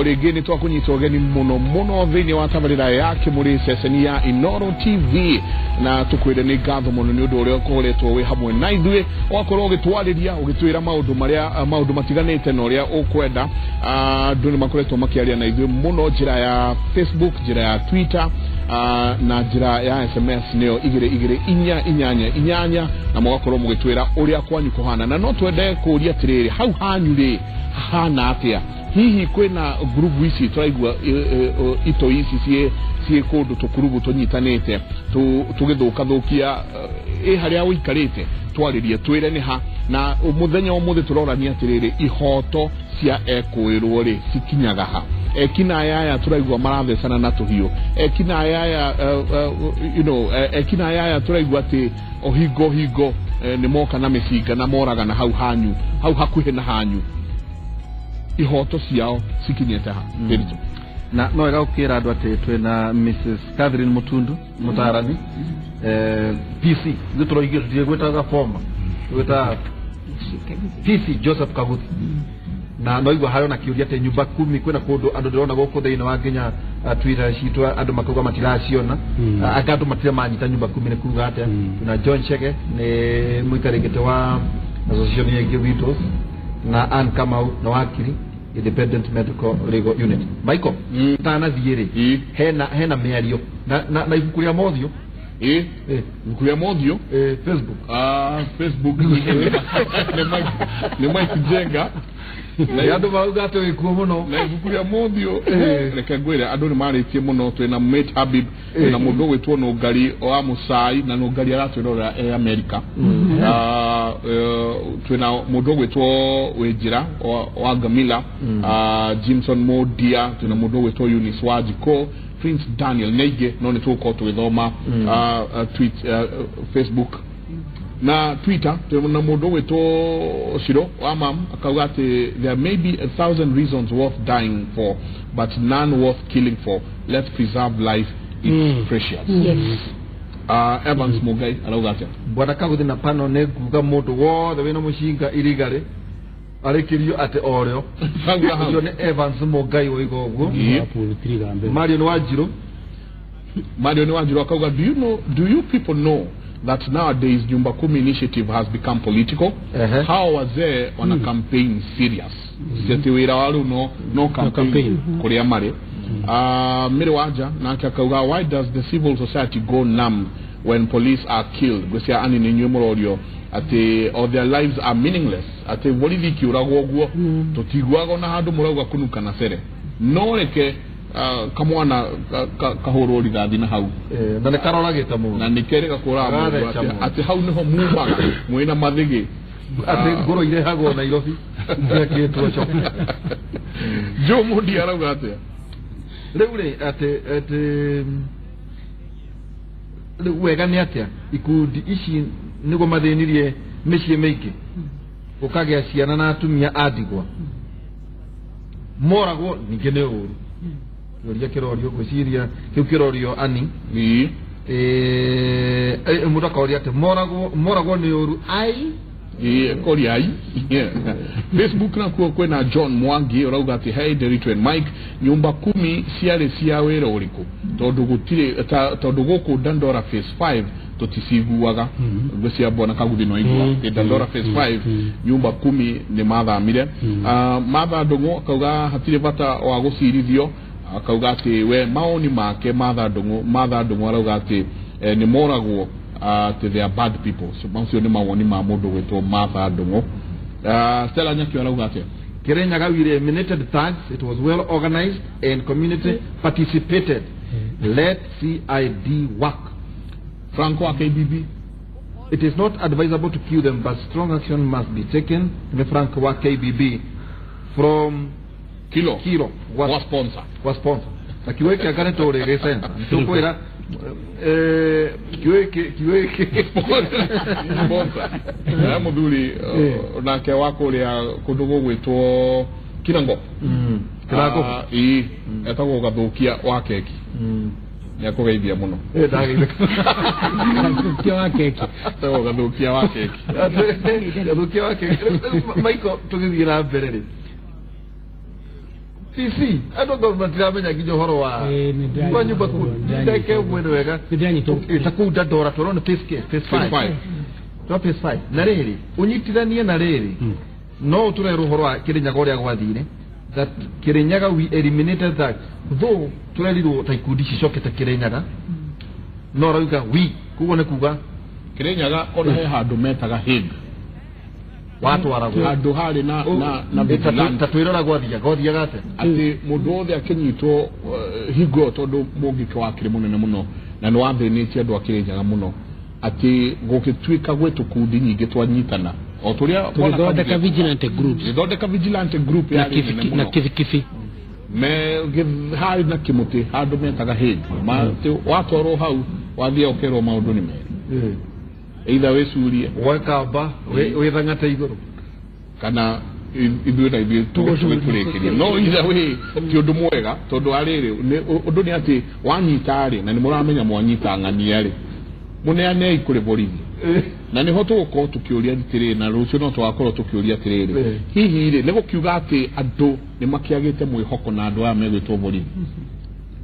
Rĩngĩ nĩ twakũnyita ũgeni mũno mũno thĩinĩ wa tabarĩra ya Kĩmũrĩ, ceceni ya Inoro TV, na tũkwĩre nĩ ngatho mũno nĩ ũndũ ũrĩa ũkoretwo wĩ hamwe na ithuĩ, ũgakorwo ũgĩtwarĩria, ũgĩtwĩra maũndũ marĩa, maũndũ matiganĩte na ũrĩa ũkwenda. Andũ nĩ makoretwo makĩaria na ithuĩ mũno njĩra ya Facebook, njĩra ya Twitter na njĩra ya SMS, nĩyo 22488, na mũgakorwo mũgĩtwĩra ũrĩa kwanyu kũhana. Na no twende kũũria atĩrĩrĩ, hau hanyu rĩ, hahana atĩa? Hihi kwĩna ngurubu ici tũraigua, ito ici ciĩ kũndũ, tũkurubu tũnyitanĩte tũgĩthũkathũkia ĩ harĩa ũikarĩte? Twarĩrie, twĩre nĩ ha. Na mũthenya ũmũthĩ tũrorania atĩrĩrĩ, ihoto cia ekũĩrwo rĩ, cikinyaga ha? Ekinaĩ aya tũraigua marathecana na tũhiũ, ekinaĩ aya ekinaĩ aya tũraigua atĩ o hingo hingo nĩ moka na mĩcinga na moragana hau hanyu, hau hakuhĩ na hanyu, ihoto ciao cikinyĩte ha? Ndĩritũ. Na no wega gũkĩra andũ atĩ twĩna Mrs Catherine Mutundu, mũtaarani, PC ithuĩ tũroigire tũtigwĩtaga former, twĩtaga PC Joseph Kaguthi. Na no igua harĩ ona kĩũria atĩ nyumba kumi kwĩna kũndũ andũ ndĩrona gũkũ thĩinĩ wa nginya Twitter citũ, andũ makauga matiraciona. Anga andũ matirĩ manyita nyumba kumi nĩ kuga atĩa. Twĩna John Chege, nĩ mũikarĩri wa association ĩngĩ Widows, na Ann Kamau na wakiri, Independent Medical Legal Unit. Michael, tanathiĩ rĩ, hena mĩario na ibuku rĩa mothiũ. Ĩ, ibuku rĩa mothiũ. Facebook. Ah, Facebook nĩ Mike Njenga. Na andũ marauga atĩ wĩkuo mũno. Na ibuku rĩa mothiũ, reke ngwĩre, andũ nĩ marĩtie mũno. Twĩna Mate Habib, twĩna mũndũ ũgwĩtwo Nũngari wa Mũcai, na Nũngari aratwĩrorera e Amerika. Twĩna mũndũ ũgwĩtwo Wĩnjĩra wa Gamila, Jimson Modia, twĩna mũndũ ũgwĩtwo Eunice Wanjikũ, Prince Daniel na ingĩ, no nĩ tũgũkorwo tũgĩthoma tweet, Facebook na Twitter. Twĩna mũndũ ũgwĩtwo Ciro wa mam, akauga atĩ there may be a thousand reasons worth dying for, but none worth killing for. Let's preserve life, it's precious. Evans Mugai arauga atĩa? Bwana Kaguthi na pano, nĩ nguga mũndũ wothe wĩna mũcinga irigarĩ arĩkĩrio atĩ orĩo. Hau hau. Ũcio nĩ Evans Mũngai woiga ũguo. Marion Wanjirũ. Marion Wanjiru akauga, do you know, do you people know that nowadays Nyumba Kumi initiative has become political? Hawa wazee wana campaign serious. Si ati wĩra wa rĩu no campaign kũrĩa marĩ. Mary Wanja nake akauga, why does the civil society go numb when police are killed? Ngwĩcia ani nĩ inyuĩ mũrorio atĩ or their lives are meaningless, atĩ borithi ikiũragwo ũguo tũtiguaga ona handũ mũrauga kunuka na cere, no reke kamwana kahũrwo rithathi na hau. Na nĩ karoragĩte mũndũ. Na nĩ kerĩga kũraga mũndũ. Karatheca atĩ mũndũ. Atĩ hau nĩho mumaga mwĩna mathĩgĩ. Atĩ ngũrũ irehagwo Nairobi ciakĩtwo coka. Joe Mundi arauga atĩa? Rĩu rĩ, atĩ rĩu wega nĩ atĩa ikundi ici nĩguo mathĩnirie mĩciĩ mĩingĩ, gũkagĩa ciana na atumia a ndigwa moragwo ningĩ nĩ ũru. Kĩũria kĩrorio, ngwĩciria kĩu kĩrorio ani. Mũndũ akoria atĩ moragwo nĩ ũru ai. Ĩĩ, koria ai. Yeah. Facebook nakuo kwĩna John Mwangi ũrauga atĩ, hey Derito and Mike, nyumba kumi ciarĩ cia wĩra ũrĩkũ? Tondũ gũtirĩ tondũ gũkũ Dandora Phase 5 tũticiguaga. Ngwĩcia bwana Kaguthi no aigua atĩ Dandora Phase 5 nyumba kumi nĩ mathamire. Martha Ndũng'ũ akauga hatirĩ bata wa gũcirithio, akauga atĩ we maoni make Martha Ndũng'ũ, Martha Ndũng'ũ arauga atĩ nĩ moragwo, atĩ they are bad people. So macio nĩ mawoni ma mũndũ gwĩtwo Martha Ndũng'ũ. Stella Nyakio arauga atĩa? Kirinyaga, we eliminated thugs. It was well organized and community participated. Let CID work. Franco wa KBB. It is not advisable to kill them, but strong action must be taken. Ni Frank wa KBB from Kilo. Kilo wa sponsor. Wa sponsor. Na kiugo gĩkĩ anga nĩ tũrĩ gĩcenza. Tũkwĩra kiugo gĩkĩ sponsor. Mũthuri nake wa kũrĩa kũndũ gũgwĩtwo Kirango. Kĩrango. Ah, ĩĩ, etagwo Gathũkia wa keki. Nĩ akũgeithia mũno. Ndageithĩka. Gathũkia wa keki. Etagwo Gathũkia wa keki. Gathũkia wa keki. Michael, tũgĩthiĩ na mbere rĩ, PC andũ government iramenya nginya ũhoro wa nyumba kumi ndeke mwene wega ta kũu Dandora tũrona phase 5 twa phase 5 na rĩrĩ ũnyitithanie na rĩrĩ no tũrerwo ũhoro wa Kirinyaga ũrĩa gwathire that Kirinyaga we eliminated that though tũrerirwo ta ikundi cicokete Kirinyaga no rauga we koguo nĩ kuga Kirinyaga ona he handũ metaga Hague watwaragwo handũ harĩ na vigilante ta twĩrora gwathiaga atĩa atĩ mũndũ wothe akĩnyitwo hingo tondũ mũngĩko wakĩrĩ mũnene mũno na nĩ wathĩnĩtie andũ a Kirinyaga mũno atĩ gũgĩtuĩka gwĩ tũkundi nyingĩ twanyitana o tũrĩa tũgĩthondeka vigilante groups gĩthondeka vigilante group yarĩ nene mũno na kibikibi me harĩ na kĩmũtĩ handũ metaga Hague watwarwo hau wathiĩ ũkerwo maũndũ nĩ merĩ either wĩcurie wekamba wĩthang'ate igũrũ kana ithuĩ na ithuĩ tũgĩtũrĩkĩrie no either way ti ũndũ mwega tondũ arĩrĩ ũndũ nĩ atĩ wanyita rĩ na nĩ mũramenya mwanyita ng'ania rĩ mũneanei kũrĩ borithi na nĩho tũgũkorwo tũkĩũria atĩrĩrĩ na rũciũ no tũgakorwo tũkĩũria atĩrĩrĩ hihi rĩ nĩ gũkiuga atĩ andũ nĩ makĩagĩte mwĩhoko na andũ aya megwĩtwo borithi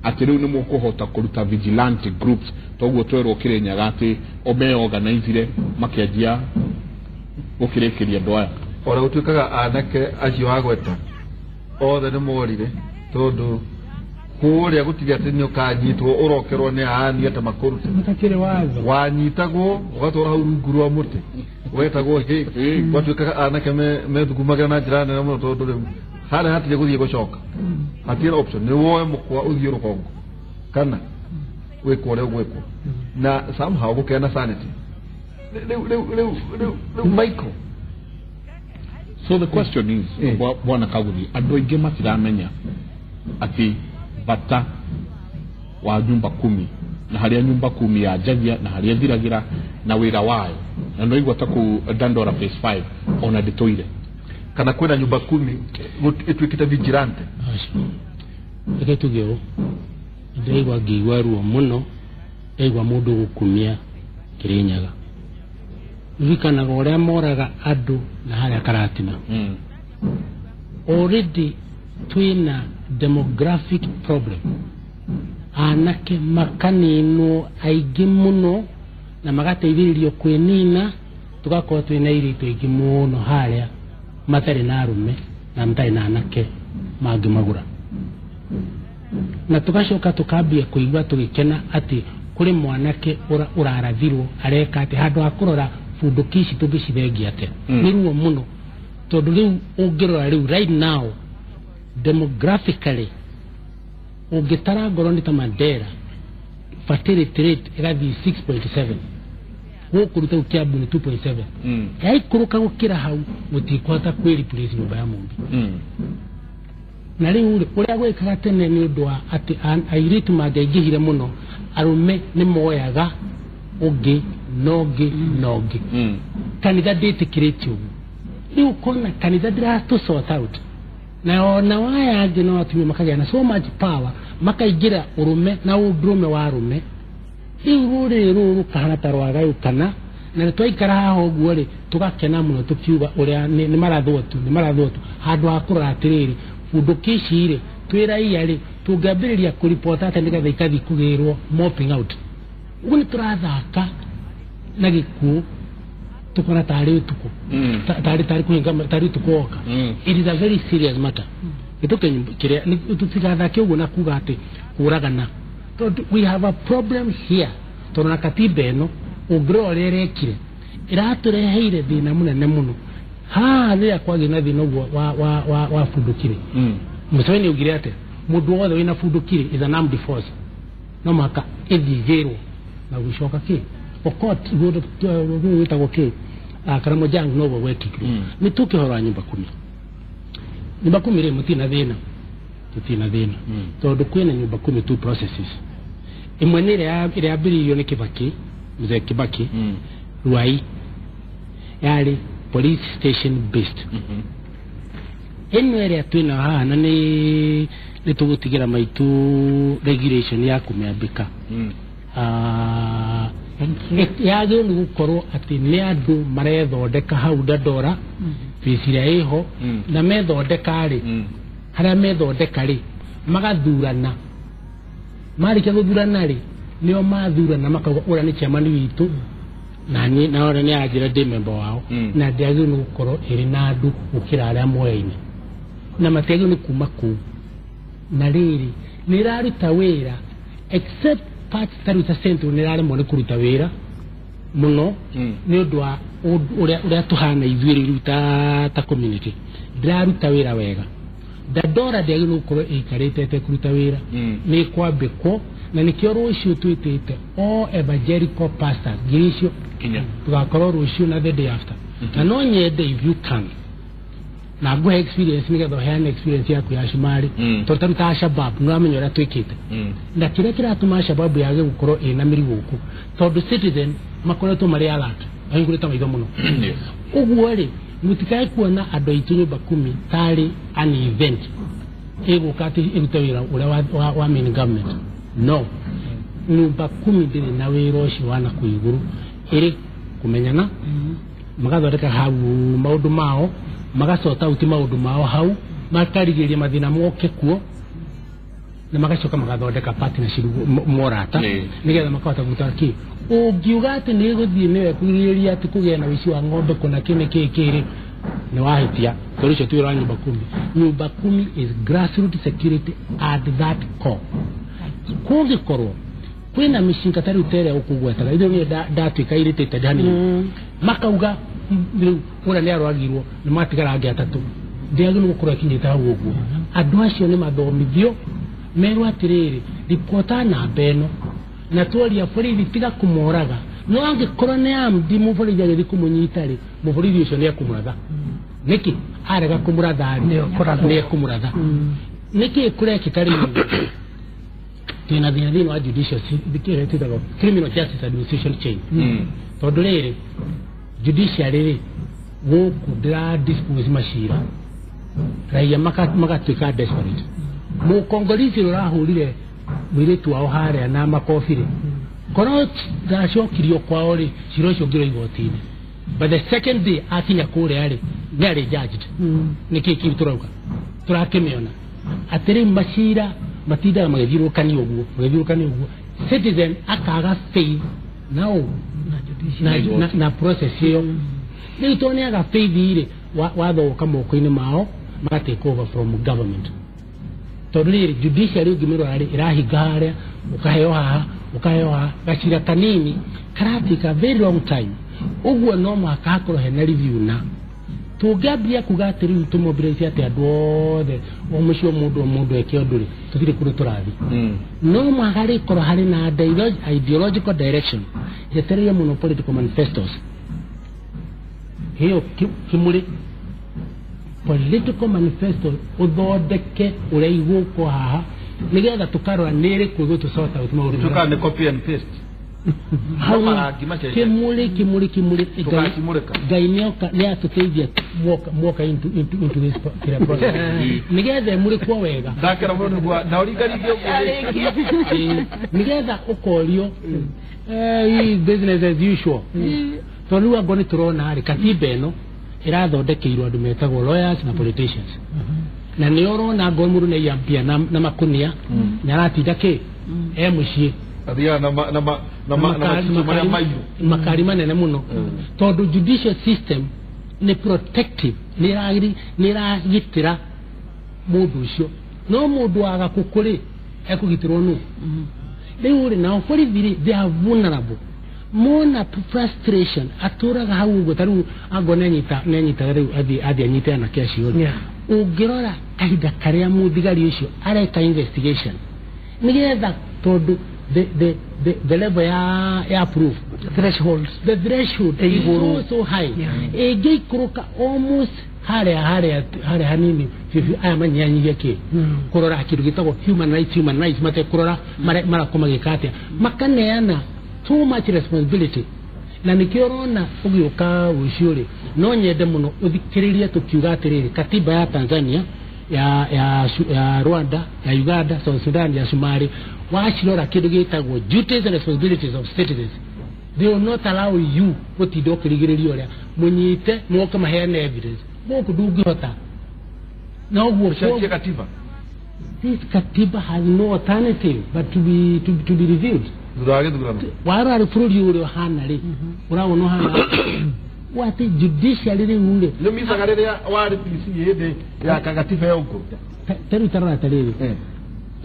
atĩ rĩu nĩ mũkũhota kũruta vigilante groups toguo twerwo Kirinyaga atĩ o meorganizire makĩanjia gũkĩrĩkĩria andũ aya ona gũtuĩkaga anake acio agweta othe nĩ morire tondũ kũrĩa gũtirĩ atĩ nĩ ũkanyitwo ũrokerwo nĩ aani atĩ makũrute matakĩrĩ watho wanyitagwo ũgatwara hau rungu rwa mũtĩ wetagwo hĩ gwatuĩkaga anake methugumagĩra na njĩra nene mũno tondũ rĩu harĩa hatirĩ gũthiĩ gũcoka hatirĩ option nĩ woe mũkwa ũthiĩ rũgongo kana wĩkwo ũrĩa ũgwĩkwo na somehow gũkĩgĩa na sanity rĩu Michael. So the question is bwana Kaguthi andũ aingĩ matiramenya atĩ bata wa nyumba kumi na harĩa nyumba kumi yanjagia na harĩa ĩthiragĩra na wĩra wayo na no ta kũu Dandora phase 5 ona ndĩtũire kana kwĩna nyumba kumi ĩtuĩkĩte vigilante. Reke tuge ũũ ndĩraigua ngĩigua ruo mũno ndaigua mũndũ gũkumia Kirinyaga ririkanaga ũrĩa moraga andũ na harĩa Karatina. Already twĩna demographic problem anake makaninwo aingĩ mũno na magateithĩrĩrio kwĩnina tũgakorwo twĩna airĩtu aingĩ mũno harĩa matarĩ na arũme na matarĩ na anake mangĩmagũra na tũgacoka tũkambia kũigua tũgĩkena atĩ kũrĩ mwanake ũrarathirwo areka atĩ handũ ha kũrora bunduki ici tũngĩcithengia atĩa. Nĩ ruo mũno tondũ rĩu ũngĩrora rĩu right now demographically ũngĩtara ngoro nĩ ta Mandera fertility rate ĩgathiĩ 6.7 gũkũ rĩu Kiambu nĩ 2.7 yaikũrũka gũkĩra hau mũtikũhota kwĩ replace nyũmba ya mũndũ. Na rĩu rĩ ũrĩa gwĩkaga tene nĩ ũndũ wa atĩ airĩtu mangĩaingĩhire mũno arũme nĩ moyaga ũngĩ na ũngĩ na ũngĩ. Kanitha ndĩtĩkĩrĩte ũguo rĩu ũkona kanitha ndĩratũ sort out na ona waya angĩ no atumia makagĩa na so much power makaingĩra ũrũme na ũndũrũme wa arũme rĩu rũrĩrĩ rũrũ rũkahana ta rwagayũkana na twaikara haha ũguo rĩ tũgakena mũno tũkiuga ũrĩa nĩ marathwo tu nĩ marathwo tu handũ ha kũrora atĩrĩrĩ bunduki ici rĩ twĩ raia rĩ tũngĩambĩrĩria kũripota atĩa nĩgetha ikathiĩ kũgĩrwo mopping out ũguo nĩ tũrathaka na gĩkuũ tukona tarĩ ũtukũ tarĩ kũhinga tarĩ ũtukũ woka. It is a very serious matter. Gĩtũke kĩrĩa tũtigathake ũguo na kuga atĩ kũragana tondũ we have a problem here tondũ na katiba ĩno ũngĩrora ũrĩa ĩrekire ĩratũreheire thĩna mũnene mũno haha rĩrĩa kwagĩa na thĩna ũguo wa bunduki rĩ Museveni augire atĩa mũndũ wothe wĩna bunduki rĩ is an armed force no mũhaka ĩthigĩrwo na gũcoka kĩ Pokot gwĩtagwo kĩ Karamojang noguo gwekĩkire. Nĩ tũke ũhoro wa nyumba kumi. Nyumba kumi rĩ mũtirĩ na thĩna tũtirĩ na thĩna tondũ kwĩna nyumba kumi two processes ĩmwe nĩ ĩrĩa yambĩrĩirio nĩ Kibaki mzee Kibaki Ruai yarĩ police station based. Ĩno ĩrĩa twĩna haha na nĩ tũgũtigĩra maitũ regulation ya kũmĩambĩka yagĩrĩirwo nĩ gũkorwo atĩ nĩ andũ marethondeka hau Dandora phase ĩrĩa ĩho na methondeka rĩ Harĩa methondeka rĩ magathurana, marĩkia gũthurana rĩ nĩo mathurana makauga ũrĩa nĩ chairman witũ na niĩ na ũrĩa nĩ aranjĩra ndĩ member wao, na ndĩagĩrĩirwo nĩ gũkorwo ĩrĩ na andũ gũkĩra arĩa moyaine na matiagĩrĩirwo nĩ kuma kũu. Na rĩrĩ nĩ ĩraruta wĩra except part ta rĩu ta Central nĩ ĩraremwo nĩ kũruta wĩra mũno nĩ ũndũ wa ũrĩa tũhana ithuĩ rĩu ta community ndĩraruta wĩra wega. Dandora ndĩagĩrĩirwo gũkorwo ĩikarĩte ĩtekũruta wĩra, nĩ ĩkwambĩkwo na nĩkĩo rũciũ twĩtĩte all evangelical pastors ngiri icio tũgakorwo rũciũ na the day after. Na no nyende if you can na nguhe experience nĩgetha ũheane experience yaku ya Cumarĩ, tondũ ta rĩu ta Shabab nĩ ũramenya ũrĩa twĩkĩte na kĩrĩa kĩratũma Shababu yage gũkorwo ĩna mĩri gũkũ tondũ citizen makoretwo marĩ alert mahingũrĩte maitho mũno. Ũguo rĩ mũtikae kuona andũ aitũ nyũmba kumi tarĩ an event ĩgũka atĩ ĩrute wĩra ũrĩa wa main government. No nyũmba kumi ndĩrĩ na wĩra ũcio wa nakũu igũrũ, ĩrĩ kũmenyana magathondeka hau maũndũ mao, magasota out maũndũ mao hau, makarigĩrĩria mathĩna moke kuo na magacoka magathondeka partnership morata nĩgetha makahota kũruta kĩ. Ũngiuga atĩ nĩ ĩgũthiĩ nĩwe kũgirĩrĩria atĩ kũgĩe na ũici wa ng'ombe kũna kĩ nĩ kĩ kĩrĩ nĩ wahĩtia, tondũ ũcio ti wĩra wa nyũmba kumi. Nyũmba kumi is grassroots security at that core. Kũngĩkorwo kwĩna mĩcinga ta rĩu ta ĩrĩa ũkũgwetaga ithuĩ niĩ ndatuĩka irritated hanini, makauga rĩu ũrĩa nĩ arwagirwo nĩ matigara angĩ atatũ, ndĩagĩrĩirwo gũkorwo ĩkinyĩte hau ũguo. Andũ acio nĩ mathomithio merwo atĩrĩrĩ ripota namba ĩno na tworia borithi tiga kũmoraga, no angĩkorwo nĩ amdi mũborithi agĩthiĩ kũmũnyita rĩ mũborithi ũcio nĩ ekũmũratha. Nĩkĩ arega kũmũratha rĩ nĩ ekũmũratha. Nĩkĩ kũrekĩka rĩu twĩna thĩna thĩinĩ wa judicial kĩrĩa twĩtaga criminal justice administration chain, tondũ rĩrĩ judiciary rĩ gũkũ ndĩra dispose macira raia magatuĩka desperate. Mũkongolisi ũrĩa ũrahũrire mũirĩtu wao harĩa na makobi rĩ korwo ndacokirio kwao rĩ cira ũcio ũngĩrwo igoti-inĩ, but the second day akinya kũrĩa rĩ nĩ arĩ judged. Nĩkĩ kĩu tũrauga tũrakĩmĩona atĩ rĩu macira matindaga magĩthiũrũrũkania ũguo magĩthiũrũrũkania ũguo, citizen akaga faith nao na process ĩyo. Rĩu tondũ nĩ aga faith rĩ watho ũka moko-inĩ mao maka take over from government, tondũ rĩrĩ judiciary ũngĩmĩrora rĩ ĩrahinga harĩa ũkaheo haha ũkaheo haha gacira kanini karatuĩka very long time. Ũguo no mũhaka hakorwo hena review, na tũngĩambia kuga atĩ rĩu tũmobilize atĩ andũ othe o mũciĩ o mũndũ o mũndũ eke ũndũ rĩ tũtirĩ kũndũ tũrathiĩ. No mũhaka rĩkorwo harĩ na ideological direction njetereire mũno political manifestos ĩyo kĩmũrĩ political manifesto ũthondeke ũrĩa igũkwo haha nĩgetha tũkarora nĩ ĩrĩkũ ĩgũtũ sort out maũndũ. Tuka nĩ copy and paste. Kimuri kimuri kimuri Ngai nĩoka nĩ atũteithia mwoka into this process nĩgetha mũrĩkwo wega ndakera mũno nĩguo na ũringarithie ũguo nĩgetha ũkorio business as usual, tondũ rĩu angorwo nĩ tũrona rĩ katiba ĩno ĩrathondekeirwo andũ metagwo lawyers na politicians, na nĩ ũrona angorwo mũndũ nĩ aiya mbia na makunia nĩ aratinda kĩ e mũciĩ athiaga na makari manene mũno, tondũ judicial system nĩ protective, nĩ ĩragitĩra mũndũ ũcio, no mũndũ wa gakũkũ rĩ ekũgitĩrwo nũ? Rĩu rĩ nao borithi rĩ they are vulnerable, mona frustration atũraga hau ũguo ta rĩu angorwo nĩ anyitaga rĩu athiĩ anyite anake acio rĩ, ũngĩrora kahinda karĩa mũthigari ũcio areka investigation nĩgetha tondũ the level ya proof threshold, the threshold is so high, ĩngĩikũrũka almost harĩa harĩa harĩa hanini biũ aya manyihanyihia kĩ kũrora kĩndũ gĩtagwo human rights matekũrora marakorwo magĩka atĩa, makaneana too much responsibility. Na nĩkĩo ũrona ũgĩũka rũciũ rĩ no nyende mũno ũthikĩrĩrie tũkiuga atĩrĩrĩ katiba ya Tanzania ya Rwanda ya Uganda South Sudan ya Somalia wacirora kĩndũ gĩtagwo duties and responsibilities of citizens, they will not allow you gũtinda ũkĩrigĩrĩria ũrĩa mũnyite moke maheane evidence gũkũ ndũngĩhota Na ũguo Ũcenjie katiba. This katiba has no alternative but to be reviewed. Thutha wa gĩthurano. Warora bũrũri ũrĩa ũhana rĩ, ũrawona ũhana wati judiciary rĩu rĩ. Nĩ micaga rĩrĩa warĩ PC hĩndĩ ya kagatiba ya ũkũrũ. Tarĩu tarora tarĩrĩ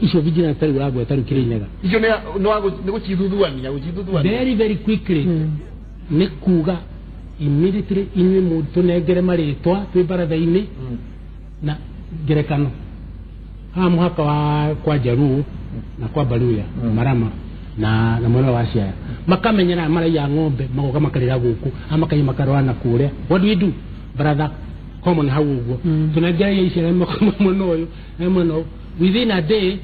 icio vigilance tarĩu ũragweta rĩu Kĩrĩnyaga. Icio nĩ gũcithuthuania gũcithuthuania. Very very quickly nĩ kuga immediately inyuĩ mũtũnengere marĩtwa twĩ baratha-inĩ. Na ngerekano haha mũhaka wa kwa Jaruo na kwa Baluya, Marama na mwena wa Siaya, makamenyera maraiya ng'ombe magoka makarĩra gũkũ amakaiya makarora na kũrĩa. What do we do, brother? Common hau ũguo tũnengere icio na mwena ũyũ na mwena ũyũ, within a day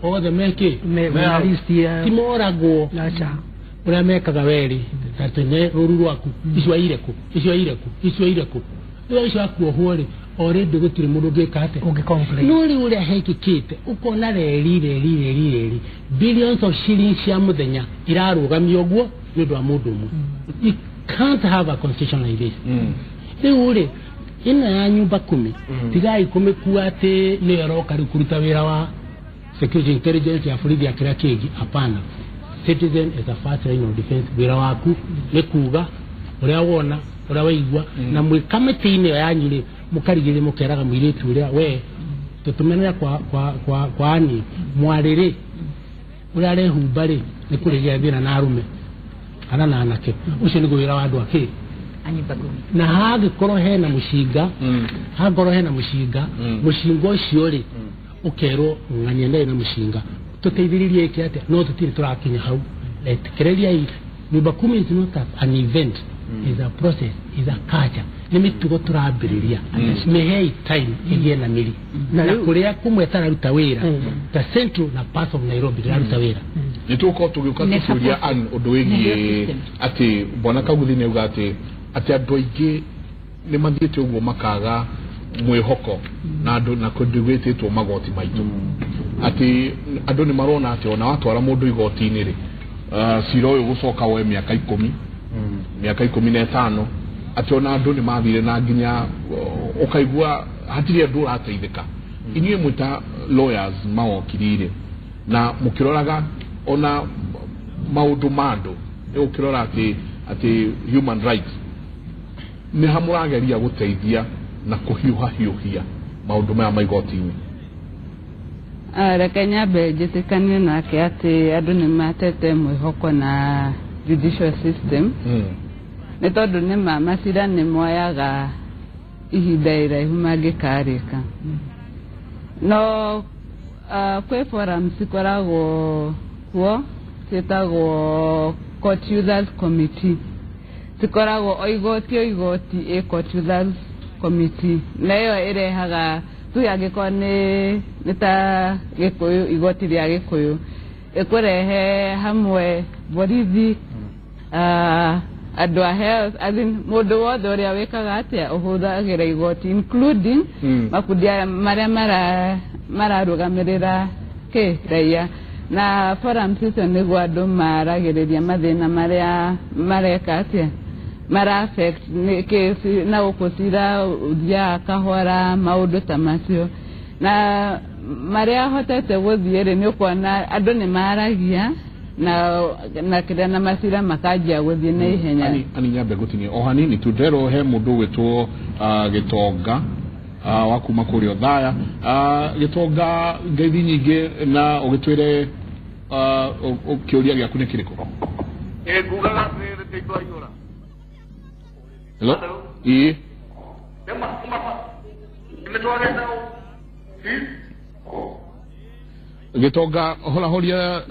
othe mekĩ Me list ya ti moragwo. Acha. Ũrĩa mekaga werĩ ta tene rũru rwaku icio aire kũ, icio aire kũ, icio aire kũ, rĩu icio akuohwo rĩ, already gũtirĩ mũndũ ũngĩka atĩa. Ũngĩ complain. No rĩu ũrĩa hekĩkĩte ũkona reri reri reri reri billions of shillings cia mũthenya irarũgamio ũguo nĩ ũndũ wa mũndũ ũmwe. You can't have a constitution like this. Rĩu rĩ, ĩno ya nyumba kumi, tigai kũmĩkua atĩ nĩyo ĩroka rĩu kũruta wĩra wa security intelligence ya borithi ya kĩrĩa kĩngĩ. Hapana, citizen is a first line of defense. Wĩra waku nĩ kuga ũrĩa wona, ũrĩa waigua, na mwĩ kamĩtĩ-inĩ ĩyo yanyu rĩ, mũkarigĩrĩria mũkeraga mũirĩtu ũrĩa we tũtũmenere kwa kwa kwa kwa ani mwarĩ rĩ, ũrĩa arehumba rĩ, nĩ kũrĩgĩa thĩna na arũme kana na anake. Ũcio nĩguo wĩra wa andũ akĩ anyumba kumi. Na hangĩkorwo hena mũcinga, hangĩkorwo hena mũcinga, mũcinga ũcio rĩ, ũkerwo ng'ania ndarĩ na mũcinga, tũteithĩrĩrie ĩke atĩa? No tũtirĩ tũrakinya hau. Rekereriai nyumba kumi is not an event, is a process, is a culture, nĩ mĩtugo tũrambĩrĩria. Mĩhei time ĩgĩe na mĩri na kũrĩa kũmwe tararuta wĩra ta Central na parts of Nairobi ndĩraruta wĩra. Nĩ tũgũkorwo tũgĩũka Nĩ tũkĩũria support. Ann ũndũ wĩgiĩ Nĩ atĩ bwana Kaguthi nĩ auga atĩ andũ aingĩ nĩ mathiĩte ũguo makaga mwĩhoko na andũ na kũndũ gwĩtĩtwo magoti maitũ, atĩ andũ nĩ marona atĩ ona watwara mũndũ igoti-inĩ rĩ, cira ũyũ gũcoka woe mĩaka 10, mĩaka 15, atĩ ona andũ nĩ mathire na nginya ũkaigua hatirĩ andũ ũrateithĩka. Inyuĩ mwĩ ta lawyers mawokiri-rĩ, na mũkĩroraga ona maũndũ ma andũ, nĩ ũkĩrora atĩ human rights nĩ ha mũrageria gũteithia na kũhiũha hiũhia maũndũ maya ma igoti-inĩ? Reke nyambe njĩtĩkanie nake atĩ andũ nĩ matete mwĩhoko na judicial system, nĩ tondũ nĩ ma macira nĩ moyaga ihinda iraihu mangĩkarĩka. No kwĩ forum cikoragwo kuo ciĩtagwo court users committee, cikoragwo o igoti o igoti ĩ court users committee, na ĩyo ĩrehaga tuge angĩkorwo nĩ ta Gĩkũyũ, igoti rĩa Gĩkũyũ ĩkũrehe hamwe borithi, andũ a health, as in mũndũ wothe ũrĩa wĩkaga atĩa ũhũthagĩra igoti, including makundi aya marĩa mararũgamĩrĩra kĩ raia. Na forums icio nĩguo andũ maragĩrĩria mathĩna marĩa mareka atĩa mara affect nĩ kĩ na gũkũ cira ũthiaga kahora, maũndũ ta macio. Na marĩa hotete gũthiĩ rĩ, nĩ ũkuona andũ nĩ maragia na kĩrĩa na macira makanjia gũthiĩ na ihenya. Ani nyambe gũtinia o hanini tu, nderwo he mũndũ ũgwĩtwo Gĩtonga wa kuma kũrĩa Othaya. Gĩtonga, ngeithi nyingĩ, na ũgĩtwĩre kĩũria gĩaku nĩ kĩrĩkũ? Ngugaga atĩrĩrĩ, nĩ aihũra. Hello, ĩĩ. Nĩ twagenda. Gĩtonga, horahoria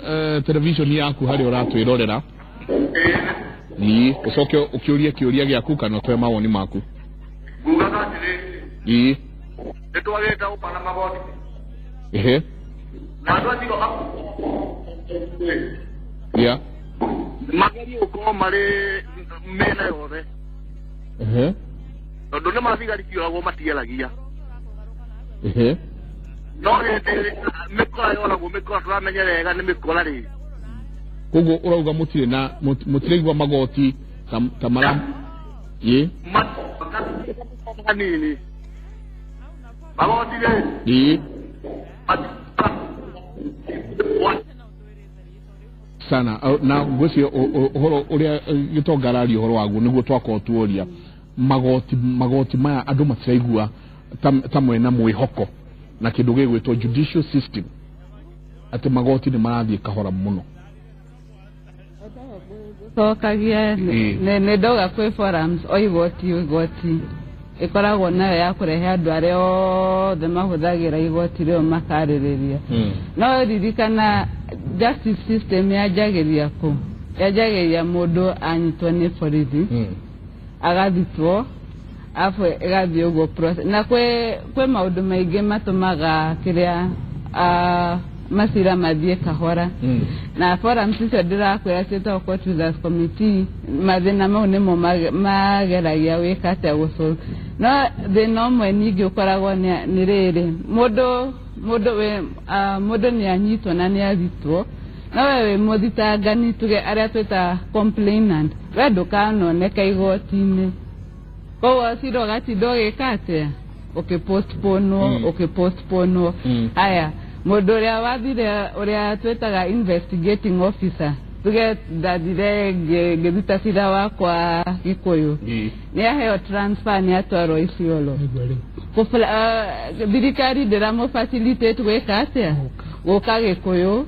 television yaku harĩa ũratwĩrorera, ĩĩ, ũcoke ũkĩũrie kĩũria gĩaku kana ũtwe mawoni maku. Ngugaga atĩrĩrĩ, nĩ twagĩte gũkana magoti na andũ acio magerie gũkorwo marĩ mĩena yothe, tondũ nĩ mathigari cioragwo matiaragia. No hĩndĩ mĩkora yoragwo, mĩkora tũramenya wega nĩ mĩkora rĩ. Koguo ũrauga mũtirĩ na mũtiraigua magoti ta mara ĩ hanini. Magoti rĩ Ĩĩ. Sana na ngwĩciria ũhoro ũrĩa gĩtonga araria ũhoro waguo nĩguo twakorwo tuoria magoti maya andũ matiraigua ta mwena mwĩhoko na kĩndũ gĩgwĩtwo judicial system atĩ magoti nĩ marathiĩ kahora mũno. Cokagia nĩ ndoga kwĩ forums o igoti ĩkoragwo nayo ya kũrehe andũ arĩa othe mahũthagĩra igoti rĩo makarĩrĩria. No ririkana justice system yanjagĩria kũ? Yanjagĩria mũndũ anyitwo nĩ borithi agathitwo afu ĩgathiĩ ũguo process. Na kwĩ maũndũ maingĩ matũmaga kĩrĩa macira mathiĩ kahora. Na forums icio ndĩrakwĩra ciĩtagwo court users committee, mathĩna mau nĩmo mageragia gwĩka atĩa gũsolve. No thĩna ũmwe ningĩ ũkoragwo nĩ rĩrĩ, mũndũ nĩ anyitwo na nĩ athitwo, no we wĩ mũthitangani, tuge arĩa twĩtaga complainant, we ndũkanoneka igoti-inĩ, koguo cira ũgatinda ũgĩka atĩa, ũkĩpostponwo. Aya, mũndũ ũrĩa wathire ũrĩa twĩtaga investigating officer, tuge ndathire ngĩruta cira wakwa Gĩkũyũ, nĩ aheo transfer nĩ atwarwo Isiolo. Thirikari ndĩramũ facilitate gwĩka atĩa, gũka Gĩkũyũ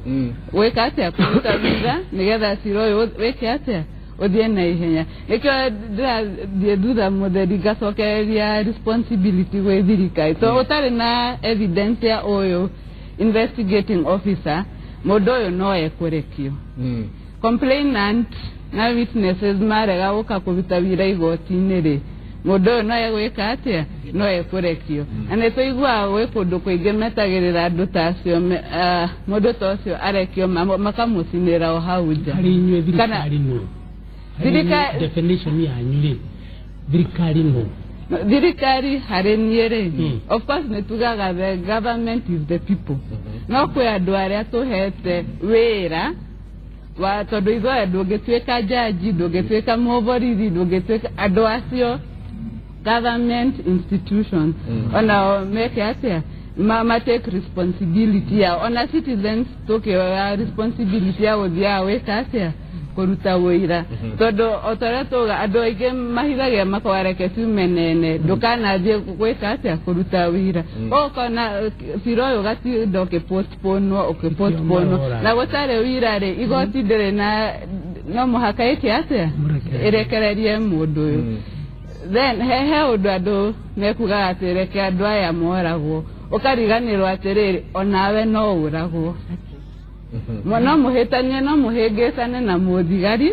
gwĩka atĩa, kũruta wĩra nĩgetha cira ũyũ wĩke atĩa, ũthiĩ na ihenya. Nĩkĩo ndĩrathiĩ thutha mũtheri ngacokereria responsibility gwĩ thirikari, to ũtarĩ na evidence ya ũyũ investigating officer, mũndũ ũyũ no ekũrekio. Complainant na witnesses marega gũka kũruta wĩra igoti-inĩ rĩ, mũndũ ũyũ no egwĩka atĩa, no ekũrekio. Na nĩ tũiguaga gwĩ kũndũ kũingĩ metagĩrĩra andũ ta acio, mũndũ ta ũcio arekio makamũcinĩra o hau nja. Harĩ inyuĩ thirikari nũ? Definition yanyu rĩ, thirikari nũ? Thirikari harĩ niĩ rĩ, of course nĩ tugaga the government is the people. No kwĩ andũ arĩa tũhete wĩra wa, tondũ ithuothe ndũngĩtuĩka jaji, ndũngĩtuĩka mũborithi, ndũngĩtuĩka andũ acio government institutions, ona meke atĩa, ma take responsibility yao. Ona citizens tũkĩoya responsibility ya gũthiaga gwĩka atĩa, kũruta wĩira. Tondũ o ta ũrĩa tuga andũ aingĩ mahithagia makoga reke ciume nene, ndũkanathiĩ gwĩka atĩa, kũruta wĩira. Ũkona cira ũyũ ũgatinda ũkĩpostponwo na gũtarĩ wĩira rĩ, igoti ndĩrĩ na no mũhaka ĩke atĩa, ĩrekererie mũndũ ũyũ. Then he ũndũ andũ mekugaga atĩ reke andũ aya moragwo, ũkariganĩrwo atĩrĩrĩ onawe no ũragwo. No mũhĩtanie, no mũhĩngĩcane na mũthigari,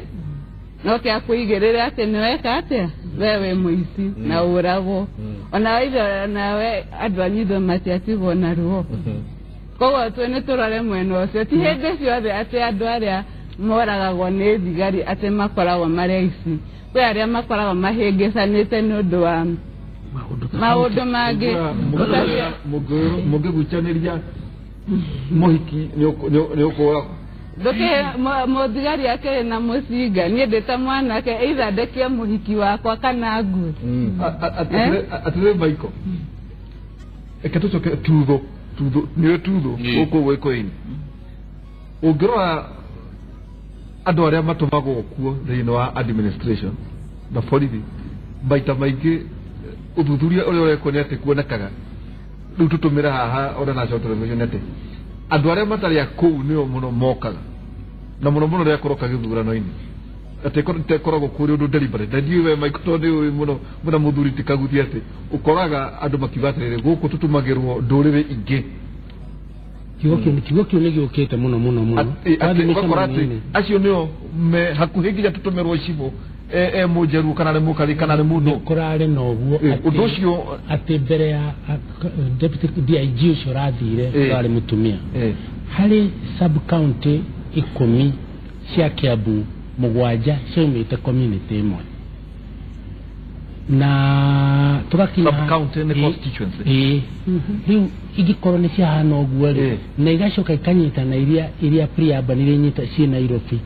no kĩa kũigĩrĩra atĩ nĩweka atĩa, we wĩ mũici na ũragwo. Onawe nawe andũ anyitho matiatigwo na ruo. Koguo twĩ nĩ tũrore mwena ũcio, ti hĩndĩ ciothe atĩ andũ arĩa moragagwo nĩ thigari atĩ makoragwo marĩ aici. Kwĩ arĩa makoragwo mahĩngĩcanĩte nĩ ũndũ wa maũndũ mangĩ. Mũngĩgucanĩria mũhiki nĩ ũkũragwo. Ndũkĩ mũthigari akĩrĩ na mũcinga, niĩ ndĩ ta mwanake either ndekie mũhiki wakwa kana ngue. Atĩrĩ Michael, reke tũcoke tutho nĩwe tutho gũkũ Gĩkũyũ-inĩ. Ũngĩrora andũ arĩa matũmagwo kuo thĩinĩ wa administration na borithi, maita maingĩ ũthuthuria ũrĩa ũrekwo nĩ atĩ kuonekaga rĩu tũtũmĩre haha ona national television atĩ andũ arĩa matarĩ a kũu nĩo mũno mokaga, na mũno mũno rĩrĩa kũroka gĩthurano-inĩ, atĩ ĩkoragwo kũrĩ ũndũ deliberate. Na ndiũĩ we Michael tondũ nĩũĩ mũno mũna mũthuri ti Kaguthi atĩ ũkoraga andũ makiuga atĩrĩrĩ, gũkũ tũtũmagĩrwo ndũrĩrĩ ingĩ. Kiugo kĩu nĩ gĩũkĩte mũno mũno mũno. Ũgakora atĩ acio nĩo me hakuhĩ nginya tũtũmĩrwo icibũ e mũnjeru kana nĩ mũkarĩ kana nĩ mũndũ. Kũrarĩ na ũguo ũndũ ũcio atĩ mbere ya deputy DIG ũcio ũrathire ũrarĩ mũtumia, harĩ sub county 10 cia Kiambu, 7 ciaumĩte community ĩmwe. Na tũgakinya sub county nĩ constituency. Rĩu ingĩkorwo nĩ ciahana ũguo rĩ, na igacoka ikanyitana iria pre-urban iria inyita ciĩ Nairobi.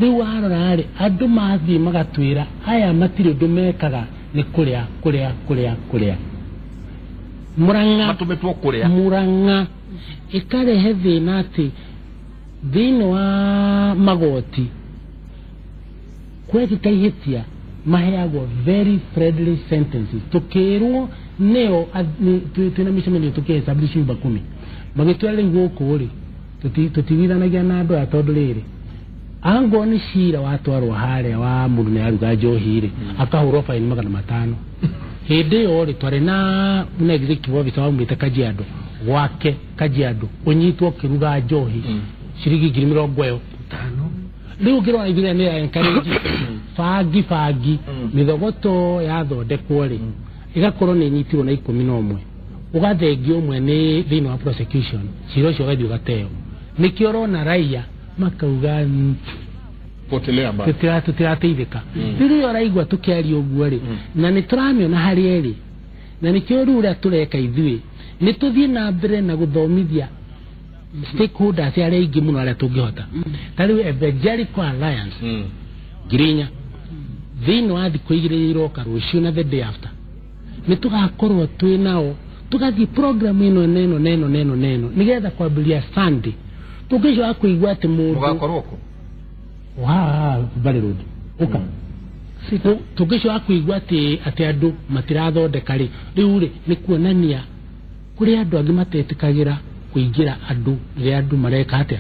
Rĩu warora rĩ, andũ mathiĩ magatwĩra aya matirĩ ũndũ mekaga, nĩ kũrĩa kũrĩa kũrĩa kũrĩa. Murang'a matũmĩtwo kũrĩa Murang'a ĩkarehe thĩna atĩ thĩinĩ wa magoti kwekĩka ihĩtia maheagwo very friendly sentences tukirwo neo twina mĩcemanio tũkĩ-establish nyumba kumi magĩtwĩra rĩu gũkũ rĩ tũtigithanagia na andũ aya tondũ rĩrĩ angorwo nĩ cira watwarwo harĩa wa mũndũ nĩ aruga njohi rĩ akahũrwo faini 500 hĩndĩ ĩyo rĩ twarĩ na executive officer waumĩte Kajiado gwake Kajiado ũnyitwo ũkĩruga njohi ciringi 50,000 rĩu ũngĩrora ithuĩ nĩ encourage bangi mĩthogoto yathondekwo rĩ ĩgakorwo nĩ ĩnyitirwo na 11 ũgathengio ũmwe nĩ thĩinĩ wa prosecution cira ũcio ũgathiĩ ũgateo nĩkĩo ũrona raia makauga potelea mbali tũtirateithĩka rĩu ũraigua tũkĩaria ũguo rĩ na nĩ tũramĩona harĩa ĩrĩ na nĩkĩo rĩu ũrĩa tũreka ithuĩ nĩ tũthiĩ na mbere na gũthomithia stakeholders arĩa aingĩ mũno arĩa tũngĩhota ta rĩu Evangelical Alliance 4,000 thĩinĩ wa thikũ 2 iroka rũciũ na the day after nĩ tũgakorwo twĩ nao tũgathiĩ program ĩno neno neno neno neno nĩgetha kwambĩrĩria Sunday tũngĩcoka kũigua atĩ mũndũ mũgakorwo kũ haha Valley Road ũka tũngĩcoka kũigua atĩ andũ matirathondeka rĩ rĩu rĩ nĩ kuonania kũrĩ andũ angĩ matetĩkagĩra kũingĩra andũ rĩrĩa andũ mareka atĩa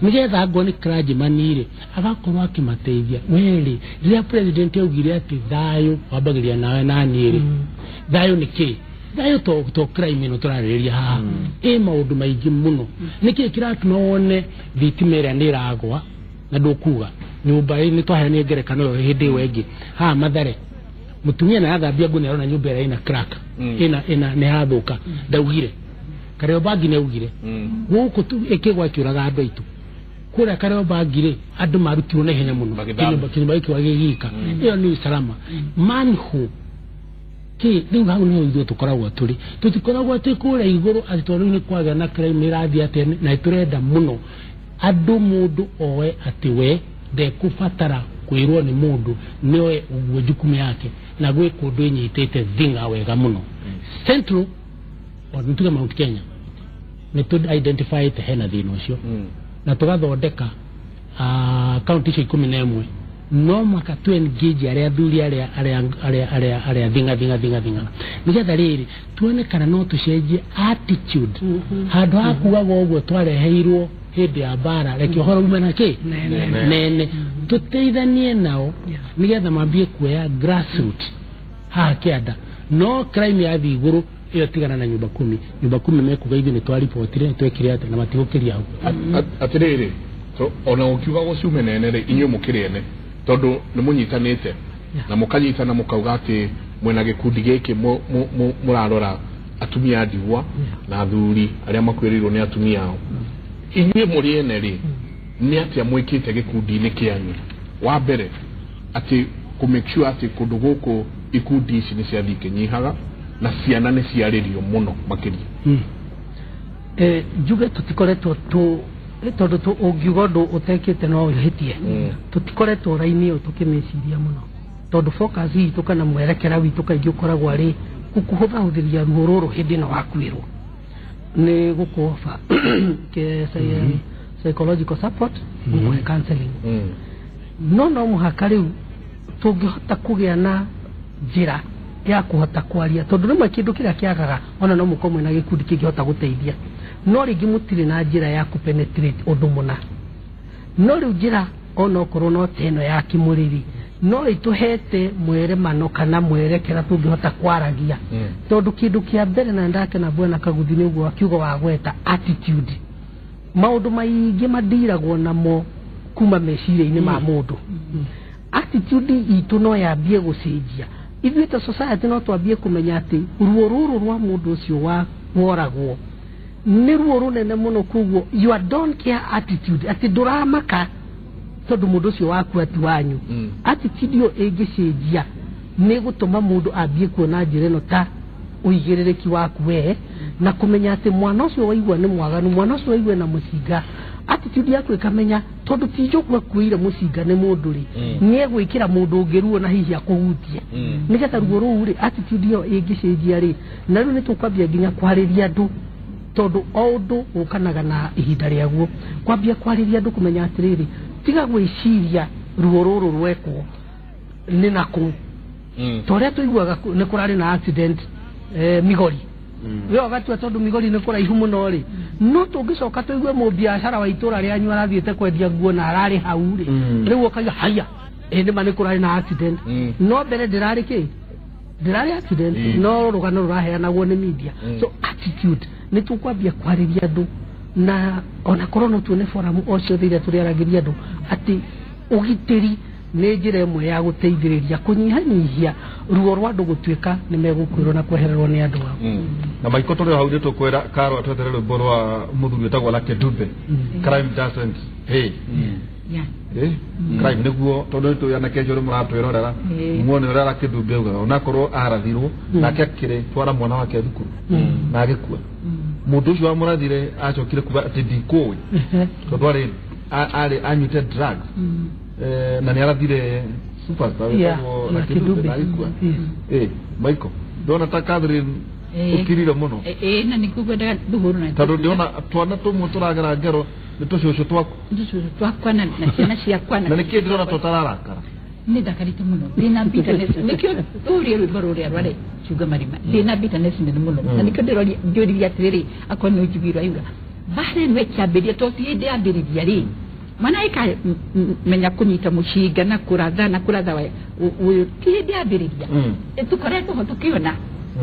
nĩgetha angorwo nĩ clergyman rĩ agakorwo akĩmateithia werĩ rĩrĩa president augire atĩ thayũ wambagĩrĩria nawe na niĩ rĩ thayũ nĩ kĩ thayũ to crime ĩno tũrarĩrĩria haha ĩ maũndũ maingĩ mũno nĩkĩ kĩratũma wone thitima ĩrĩa nĩ ĩragwa na ndũkuga nyũmba nĩ twaheanire ngerekano ĩyo hĩndĩ ĩyo ĩngĩ haha Mathare mũtumia na athambia nguo nĩ arona nyũmba ĩrĩa ĩna crack ĩna nĩ hathũka ndaugire Kariobangi nĩ augire gũkũ ĩkĩgwa ĩkĩũraga andũ aitũ kũrĩa Kariobangi rĩ andũ marutirwo na ihenya mũno kĩnyũmba gĩkĩ gĩgĩka ĩyo nĩ usalama manhole kĩ rĩu hau nĩho ithuĩ tũkoragwo tũrĩ tũtikoragwo twĩ kũrĩa igũrũ atĩ tondũ rĩu nĩ kwagĩa na crime ĩrathiĩ atĩa na tũrenda mũno andũ mũndũ oe atĩ we ndekũbatara kwĩrwo nĩ mũndũ nĩoe ũguo jukumu yake na gwĩ kũndũ ĩnyitĩte thinga wega mũno Central or nituge Mount Kenya nĩ tũ identify hena thĩna ũcio na tũgathondeka kaunti icio 11 no maka tu engage arĩa athuri arĩa thinga thinga thinga thinga nĩgetha rĩrĩ tuone kana no tũcenjie attitude handũ ha kugaga ũguo twareheirwo hĩndĩ ya mbara reke ũhoro ume na kĩ nene tũteithanie nao nĩgetha mambie kuoya grassroot haha kĩanda no crime yathiĩ igũrũ ĩyo tigana na nyumba kumi nyumba kumi mekuga ithuĩ nĩ twaribotire nĩ twekire atĩa na matigũkĩria hau atĩrĩrĩ ona ũkiuga gũciume nene rĩ inyuĩ mũkĩrĩ ene tondũ nĩ mũnyitanĩte na mũkanyitana mũkauga atĩ mwena gĩkundi gĩkĩ mũrarora atumia a ndigwa na athuri arĩa makuĩrĩirwo nĩ atumia ao inyuĩ mũrĩ ene rĩ nĩ atĩa mwĩkĩte gĩkundi-inĩ kĩanyu wa mbere atĩ kũ make sure atĩ kũndũ gũkũ ikundi ici nĩ ciathiĩ ikĩnyihaga na ciana nĩ ciarĩrio mũno makĩria njuge tũtikoretwo tondũ ũngiuga ũndũ ũtekĩte no ũhĩtie tũtikoretwo raini ĩyo tũkĩmĩciria mũno tondũ focus itũ kana mwerekera witũ kaingĩ ũkoragwo arĩ gũkũhũthahũthĩria ruo rũrũ hĩndĩ ĩno wakuĩrwo nĩ gũkũoba psychological support gũkũhe counseling no mũhaka rĩu tũngĩhota kũgĩa na njĩra ya kũhota kwaria tondũ rĩmwe kĩndũ kĩrĩa kĩagaga ona no mũkorwo mwĩna gĩkundi kĩngĩhota gũteithia no rĩngĩ mũtirĩ na njĩra ya kũpenetrate ũndũ mũna no rĩu njĩra onokorwo no ta ĩno ya kĩmũrĩri no ĩtũhete mweremano kana mwerekera tũngĩhota kwaragia tondũ kĩndũ kĩa mbere na ndakena bwana Kaguthi nĩ ũguo akiuga wa gweta attitude maũndũ maingĩ mandiragwo namo kuma meciria-inĩ ma mũndũ attitude itũ no yambie gũcenjia ithuĩ ta society no twambie kũmenya atĩ ruo rũrũ rwa mũndũ ũcio wa woragwo nĩ ruo rũnene mũno koguo you don't care attitude atĩ ndũramaka tondũ mũndũ ũcio waku ati wanyu attitude ĩyo ĩngĩcenjia nĩ gũtũma mũndũ ambie kuona njĩra ĩno ta ũigĩrĩrĩki waku we na kũmenya atĩ mwana ũcio waigua nĩ mwaganu mwana ũcio waigua na mũcinga Attitude yaku ĩkamenya tondũ ti njoku akuĩire mũcinga nĩ mũndũ rĩ, nĩ egwĩkĩra mũndũ ũngĩ ruo na hihi akũhutie. Nĩgetha ruo rũu rĩ, attitude ĩyo ĩngĩcenjia rĩ, na rĩu nĩ tũkwambia nginya kwarĩria andũ, tondũ o ũndũ ũkanaga na ihinda rĩaguo. Kwambia kwarĩria andũ kũmenya atĩrĩrĩ, tiga gwĩciria ruo rũrũ rwekwo nĩ nakũu. Ta ũrĩa tũiguaga nĩ kũrarĩ na accident Migori. We ũgatua tondũ Migori nĩ kũraihu mũno rĩ, no tũngĩcoka tũigue mũbiacara wa itũra rĩanyu arathiĩte kwendia nguo na ararĩ hau rĩ, rĩu ũkaiga haya, ĩ nĩma nĩ kũrarĩ na accident. No mbere ndĩrarĩ kĩ? Ndĩrarĩ accident, no rũgano rũraheanagwo nĩ media. So attitude nĩ tũkwambia kwarĩria andũ, na ona korwo no tuone forum o ciothe iria tũrĩaragĩria andũ atĩ ũgitĩri nĩ njĩra ĩmwe ya gũteithĩrĩria kũnyihanyihia ruo rwa andũ gũtuĩka nĩ megũkuĩrwo na kwehererwo nĩ andũ ao. Na maiko tũrĩ hau nĩ tũkwĩra Karo atwetere rwĩmbo rwa mũthuri wĩtagwo Lucky Dube, Crime Doesn't Pay. Crime nĩguo tondũ nĩ tũĩ anake acio rĩ mũratwĩrorera muone ũrĩa Lucky Dube augaga, onakorwo arathirwo nake akĩrĩ twara mwana wake thukuru na agĩkua. Mũndũ ũcio wamũrathire acokire kuga atĩ ndikũĩ tondũ arĩ anyuĩte drugs na nĩ arathire superstar wĩtagwo Lucky Dube na agĩkua. Michael, ndona ta Catherine ũkirire mũno. Na nĩkuo ngwendaga ndũhũrwo na tondũ ndĩona twana tũmwe tũragera ngero nĩ tũcũcũ twaku. Tũcũcũ twakwa na ciana ciakwa. Na nĩkĩĩ ndĩrona tũtararakara? Nĩ ndakarĩte mũno. Ndĩna bitterness. Nĩkĩo tũrie rwĩmbo rũrĩa rwarĩ Chunga Marima. Ndĩna bitterness nene mũno. Na nĩkĩo ndĩroria njũririe atĩrĩrĩ, akorwo nĩ ũnjiguire aiuga mbara ĩno ĩkĩambĩrĩria, to ti hĩndĩ yambĩrĩria rĩ, mwana menya kũnyita mũcinga na kũratha na kũratha ũyũ ti hĩndĩ yambĩrĩria. Tũkoretwo ho tũkĩona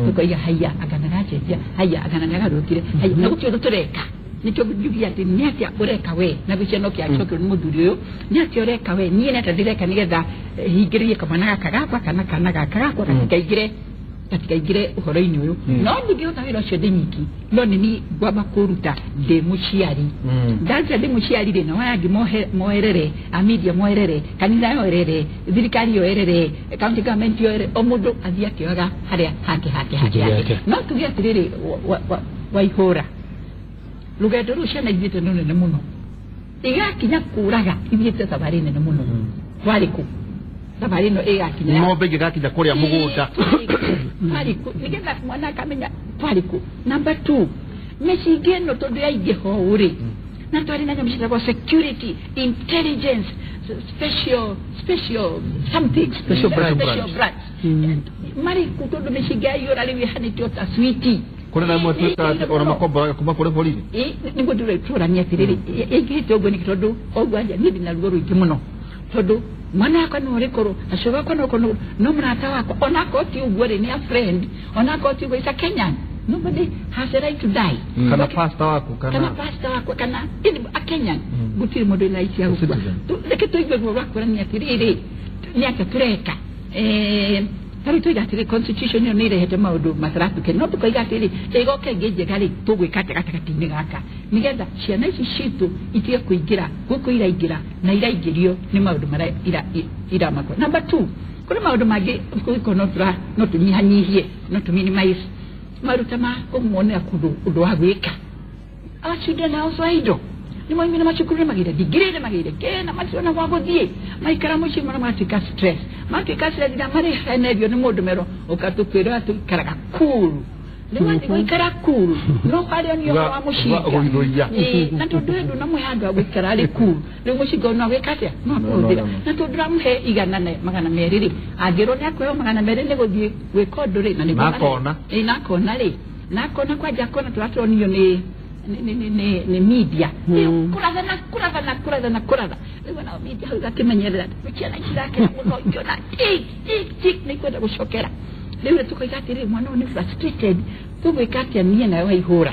tũkoiga haiya anga nĩgacenjia, haiya anga nĩagarũrũkire, haiya na gũtirĩ ũndũ tũreka. Nĩkĩo njugia atĩ nĩ atĩa ũreka we, na gwĩciria no kĩacokio nĩ mũthuri ũyũ, nĩ atĩa ũreka we, niĩ nĩ atĩa ndĩreka nĩgetha hingĩrĩrie kamwana gaka gakwa kana kana gaka gakwa gatikaingĩre ũhoro-inĩ ũyũ. No ndingĩhota wĩra ũcio ndĩ nyiki, no nĩ niĩ ngwamba kũruta ndĩ mũciari. Ndaruta ndĩ mũciari rĩ, nao aya angĩ moerere, a media moerere, kanitha yoerere, thirikari yoerere, county government yoerere, o mũndũ athiĩ akĩoyaga harĩa hake hake hake hake. No tuge atĩrĩrĩ, Waihũra rũgendo rũu ciana ithiĩte nĩ rũnene mũno, igakinya kũraga ithiĩte thabarĩ nene mũno. Twarĩ kũ thabarĩ ĩno ĩgakinya ng'ombe ĩngĩgakinya kũrĩa mũgũnda twarĩ kũ, nĩgetha mwana akamenya twarĩ kũ. Number 2, mĩcinga ĩno tondũ yaingĩha ũũ rĩ, na twarĩ na nyamũ ciĩtagwo security intelligence special something, special branch marĩ kũ, tondũ mĩcinga yaiyũra rĩu ĩhanĩte o ta switi. Kũrĩ na ĩmwe tuĩkaga ona makomboraga kuma kũrĩ borithi. Nĩguo tũrania atĩrĩrĩ, ĩingĩhĩte ũguo nĩkĩ, tondũ ũguo anja niĩ ndĩna ruo rũingĩ mũno, tondũ mwana wakwa no ũrĩkorwo, acio wakwa no ũkorwo, no mũrata wakwa onakorwo ti ũguo rĩ, nĩ a friend, onakorwo ti ũguo is a Kenyan, nobody has a right to die. Kana pastor waku, kana pastor wakwa, kana a Kenyan, gũtirĩ mũndũ wĩna right ya gũkua. Reke tũigue ruo rwa kuonania atĩrĩrĩ, nĩ atĩa tũreka. Tarĩu tũiga atĩrĩ, constitution ĩyo nĩ ĩrehete maũndũ mataratuke, no tũkoiga atĩrĩ, ĩgoka ĩngĩ njega rĩ, tũgwĩka atĩa gatagatĩ-inĩ gaka nĩgetha ciana ici citũ itige kũingĩra gũkũ iraingĩra na iraingĩrio nĩ maũndũ marĩa iramakora. Number 2, kũrĩ maũndũ mangĩ gũgĩkorwo no tũnyihanyihie, no tũ minimize maũndũ ta ma kũmuonera kũndũ ũndũ wa gwĩka. Our children are also idle. Nĩ moimire macukuru nĩ magĩire degree, nĩ magĩire kĩ, na matirona gwa gũthiĩ, maikara mũciĩ mũno magatuĩka stress, matuĩka stress na marĩhenerio nĩ mũndũ merwo ũkatũkwĩra tũikaraga cool. Rĩu wathiĩ gũikara cool, no harĩa nĩ ũhoro wa mũcinga na tondũ we ndũnamũhe handũ ha gũikara arĩ cool, rĩu mũcinga no gwĩka atĩa, no akũhũthĩra. Na tondũ ndũramũhe 100 200 rĩ, angĩrwo nĩ akũheo 200 nĩ gũthiĩ gwĩka ũndũ rĩ, na nĩguo na akona rĩ, na akona kwanja akona tũratũronio nĩ nĩ media kũratha na kũratha na kũratha na kũratha. Rĩu nao media hau igakĩmenyerera ciana ici irakena mũno, ikĩona tik tik tik nĩ ikwenda gũcokera. Rĩu rĩ tũkoiga atĩrĩrĩ, mwana ũyũ nĩ frustrated, tũgwĩka atĩa niĩ nawe Waihũra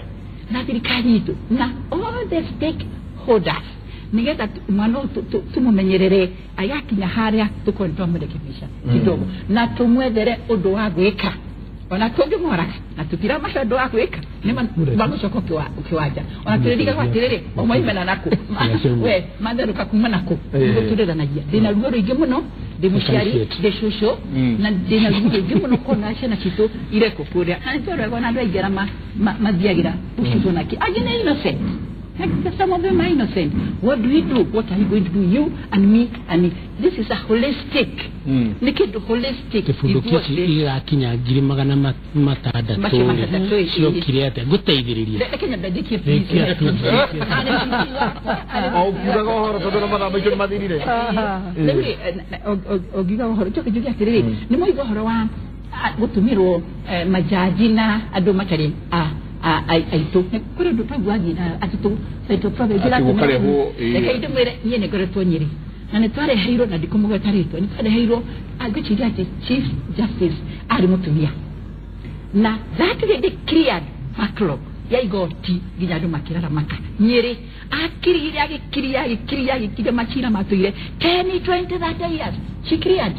na thirikari itũ na all the stakeholders nĩgetha mwana ũyũ tũmũmenyerere agakinya harĩa tũkorwo nĩ twamũrekebisha kidogo na tũmwethere ũndũ wa gwĩka. Ona tũngĩmũraga na tũtiramahe ũndũ wa gwĩka nĩ magũcoka ũkĩwanja. Ona tũrĩrigaga atĩrĩrĩ, omoimena nakũ we matherũka kuma nakũ, nĩguo tũrĩranagia. Ndĩna ruo rũingĩ mũno, ndĩ mũciari, ndĩ cũcũ, na ndĩna ruo rũingĩ mũno kuona ciana citũ irekwo kũrĩa. Na nĩtũroragwo na andũ aingĩ arĩa mathiagĩra gũcutwo nake, angĩ nĩ innocent, Some of them are innocent. What do we do? What are you going to do? You and me and this is a holistic. Nĩ kĩndũ holistic. Kĩbunduki ici irakinya 600,000 ciokire atĩa ngũteithĩrĩria. Reke nyambe ndĩkie please. O ukiugaga ũhoro tondũ na mathaa maitũ nĩ mathirire. Rĩu ũngiuga ũhoro njoke njuge atĩrĩrĩ, nĩ mwaigua ũhoro wa gũtũmĩrwo majaji na andũ matarĩ aitũ. Kũrĩ ũndũ twaiguaga atĩ Central Province gũkarehwo. Reke ndĩmwĩre niĩ nĩ ngoretwo Nyĩrĩ na nĩ twareheirwo, na ndikũmũgweta rĩtwa, nĩ twareheirwo ngwĩciria atĩ Chief Justice arĩ mũtumia, na that lady cleared backlog ya igoti nginya andũ makĩraramaka. Nyĩrĩ akirire agĩkiria agĩkiria agĩkiria macira matũire 10 20 30 years. She cleared.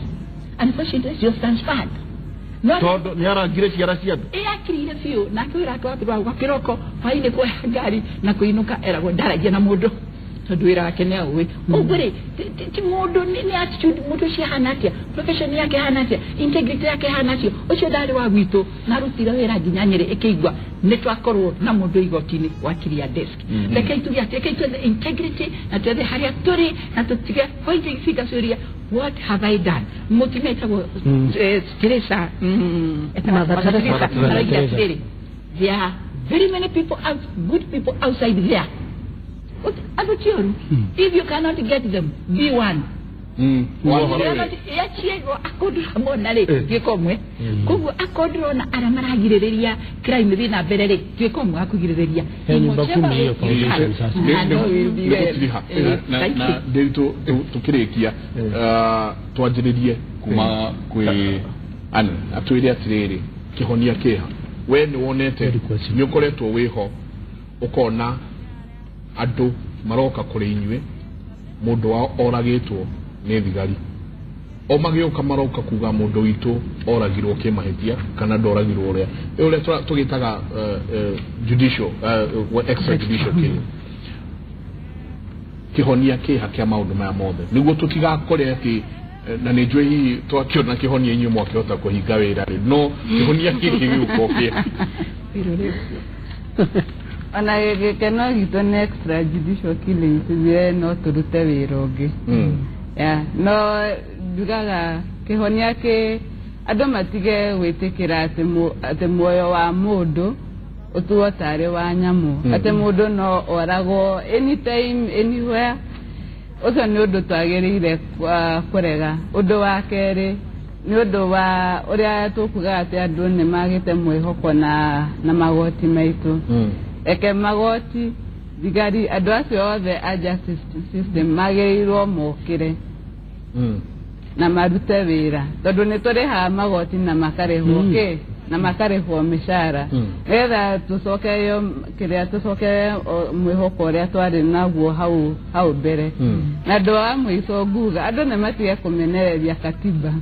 Unfortunately she was transferred. Tondũ nĩ arangire ciara cia andũ. Ĩ akirire biũ nake wĩra wake wambirwo gwa kĩroko hwainĩ kuoya ngari na kũinũka, eragwo ndaragia na mũndũ tondũ wĩra wake nĩ aũĩ. Ũguo rĩ, ti mũndũ nĩ attitude mũndũ ũcio ahana atĩa, profession yake ahana atĩa, integrity yake ahana atĩa. Ũcio ndarĩ wa gwitũ na arutire wĩra nginya Nyĩrĩ ĩkĩigua nĩ twakorwo na mũndũ igoti-inĩ wa clear desk. Rekei tuge atĩ rekei twethe integrity na twethe harĩa tũrĩ na tũtige pointing fingers ũria what have I done. Mũtumia etagwo Teresa, Mother Teresa. Arauga atĩrĩrĩ, there are very many people out, good people outside there. Andũ ti oru. If you cannot get them, be one. Yachiego akondura mona rĩ tuĩka ũmwe. Koguo akondura ona arĩa maragirĩrĩria crime thiĩ na mbere rĩ tuĩka ũmwe wa kũgirĩrĩria. He nyumba kumi hiyo foundation sasa. Nĩgũtiriha na Ndiritu tũkĩrĩkia twanjĩrĩrie kuma kwĩ Ann atwĩre atĩrĩrĩ, kĩhonia kĩha we nĩ wonete, nĩ ũkoretwo wĩho ũkona andũ maroka kũrĩ inyuĩ mũndũ wao oragĩtwo nĩ thigari, o magĩũka maroka kuga mũndũ witũ oragirwo kĩmahĩtia kana ndoragirwo ũrĩa ũrĩa tũgĩtaga judicial extrajudicial killing. Kĩhonia kĩha kĩa maũndũ maya mothe nĩguo tũtigakore atĩ na nĩ njũĩ hihi twakĩona kĩhonia inyuĩ mwakĩhota kũhinga wĩra rĩ, no kĩhonia gĩkĩ gĩgũkorwo kĩha. Ona gĩkeno gitũ nĩ extrajudicial killings ithire no tũrute wĩra ũngĩ. Ya, no njugaga kĩhonia kĩ andũ matige gwĩtĩkĩra atĩ muoyo wa mũndũ ũtuo tarĩ wa nyamũ, atĩ mũndũ no oragwo anytime anywhere. Ũcio nĩ ũndũ twagĩrĩire kũrega. Ũndũ wa kerĩ nĩ ũndũ wa ũrĩa tũkugaga atĩ andũ nĩ magĩte mwĩhoko na magoti maitũ. Eke magoti thigari andũ acio othe a justice system magĩrĩirwo mokĩre na marute wĩra tondũ nĩ tũrĩhaga magoti na makarĩhwo kĩ na makarĩhwo mĩcara nĩgetha tũcokerio kĩrĩa tũcokere mwĩhoko ũrĩa twarĩ naguo hau mbere. Na ũndũ wa mũico nguga andũ nĩ matige kũmenereria katiba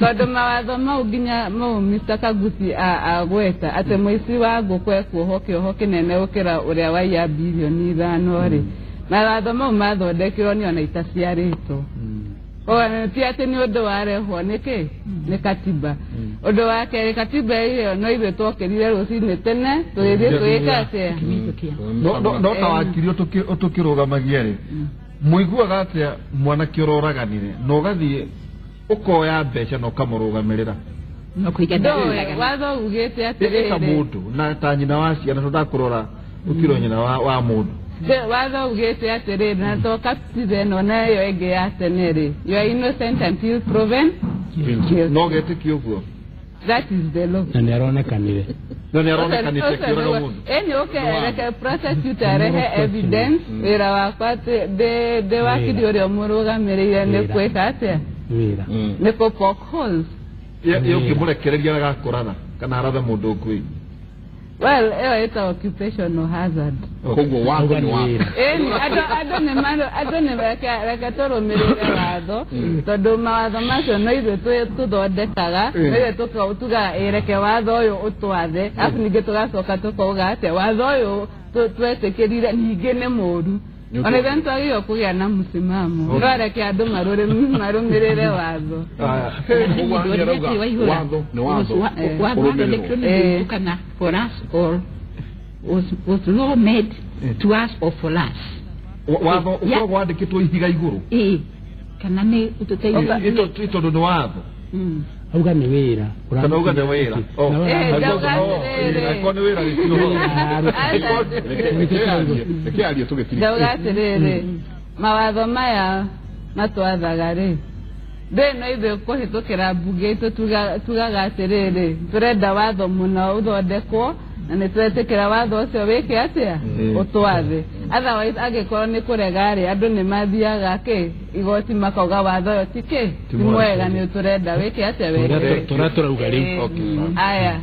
tondũ mawatho mau nginya mau Mr. Kaguthi agweta atĩ mũici wa ngũkũ ekuohwo kĩoho kĩnene gũkĩra ũrĩa waiya bilioni 5 rĩ, mawatho mau mathondekirwo nĩ ona itaciarĩtwo. Ti atĩ nĩ ũndũ warehwo nĩkĩ nĩ katiba. Ũndũ wa kerĩ katiba ĩyo no ithuĩ twokĩrire rũcinĩ tene tũgĩthiĩ tũgĩka atĩa. No ta wakiri ũtũkĩrũgamagia rĩ, mũiguaga atĩa mwanake ũroraganire na ũgathiĩ ũkoya mbeca na ũkamũrũgamĩrĩra? Watho ugĩte atĩrĩrĩ ta mũndũ na ta nyina wa ciana tondũ ndakũrora ũkĩrwo nyina wa mũndũ. Watho ugĩte atĩrĩrĩ na to katiba ĩno na ĩyo ĩngĩ ya tene rĩ, you are innocent until proven guilty. No getĩkio ũguo. That is the law. Na nĩ aronekanire. Na nĩ aronekanire akĩũraga mũndũ. Ĩni ũke reke prosecutor arehe evidence wĩra wakwa ndĩ wakiri ũrĩa ũmũrũgamĩrĩire nĩ kwĩka atĩa? Wĩra. Nĩ kũ poke holes. Ĩ ũkĩmũrekereria agakũratha kana arathe mũndũ ũngĩ. Well, ĩyo ĩtagwo occupational hazard. Koguo watho nĩ watho. Ĩni andũ nĩ reke tũrũmĩrĩre watho tondũ mawatho macio no ithuĩ tũthondekaga, no ithuĩ tugaga ĩ reke watho ũyũ ũtwathe, arabu ningĩ tũgacoka tũkauga atĩa watho ũyũ twetĩkĩrire ningĩ nĩ mũũru. Ona ithuĩ nĩtwagĩrĩirwo kũgĩa na mũsimamo, no reke andũ marũmĩrĩre watho. Watho nĩ watho. Watho wathondekirwo nĩ kana for us all was law made To us or for us. Watho ũkoragwo wandĩkĩtwo ihiga igũrũ. Ĩĩ, kana nĩ ũtũteithia tondũ nĩ watho. Auga nĩ wĩra. Kana auga nĩ wĩra. Angĩkorwo nĩ wĩra reke arie tũgĩtirika. Ndauga atĩrĩrĩ, mawatho maya matwathaga rĩ, ndĩ no ithuĩ kũhĩtũkĩra mbunge itũ tugaga atĩrĩrĩ, tũrenda watho mũno ũthondekwo na nĩ twetĩkĩra watho ũcio wĩke atĩa, ũtwathe. Otherwise angĩkorwo nĩ kũrega rĩ, andũ nĩ mathiaga kĩ igoti makauga watho ũyũ ti kĩ ti mwega, nĩ tũrenda wĩke atĩa wĩke. Tũrĩa tũrauga rĩu. Aya.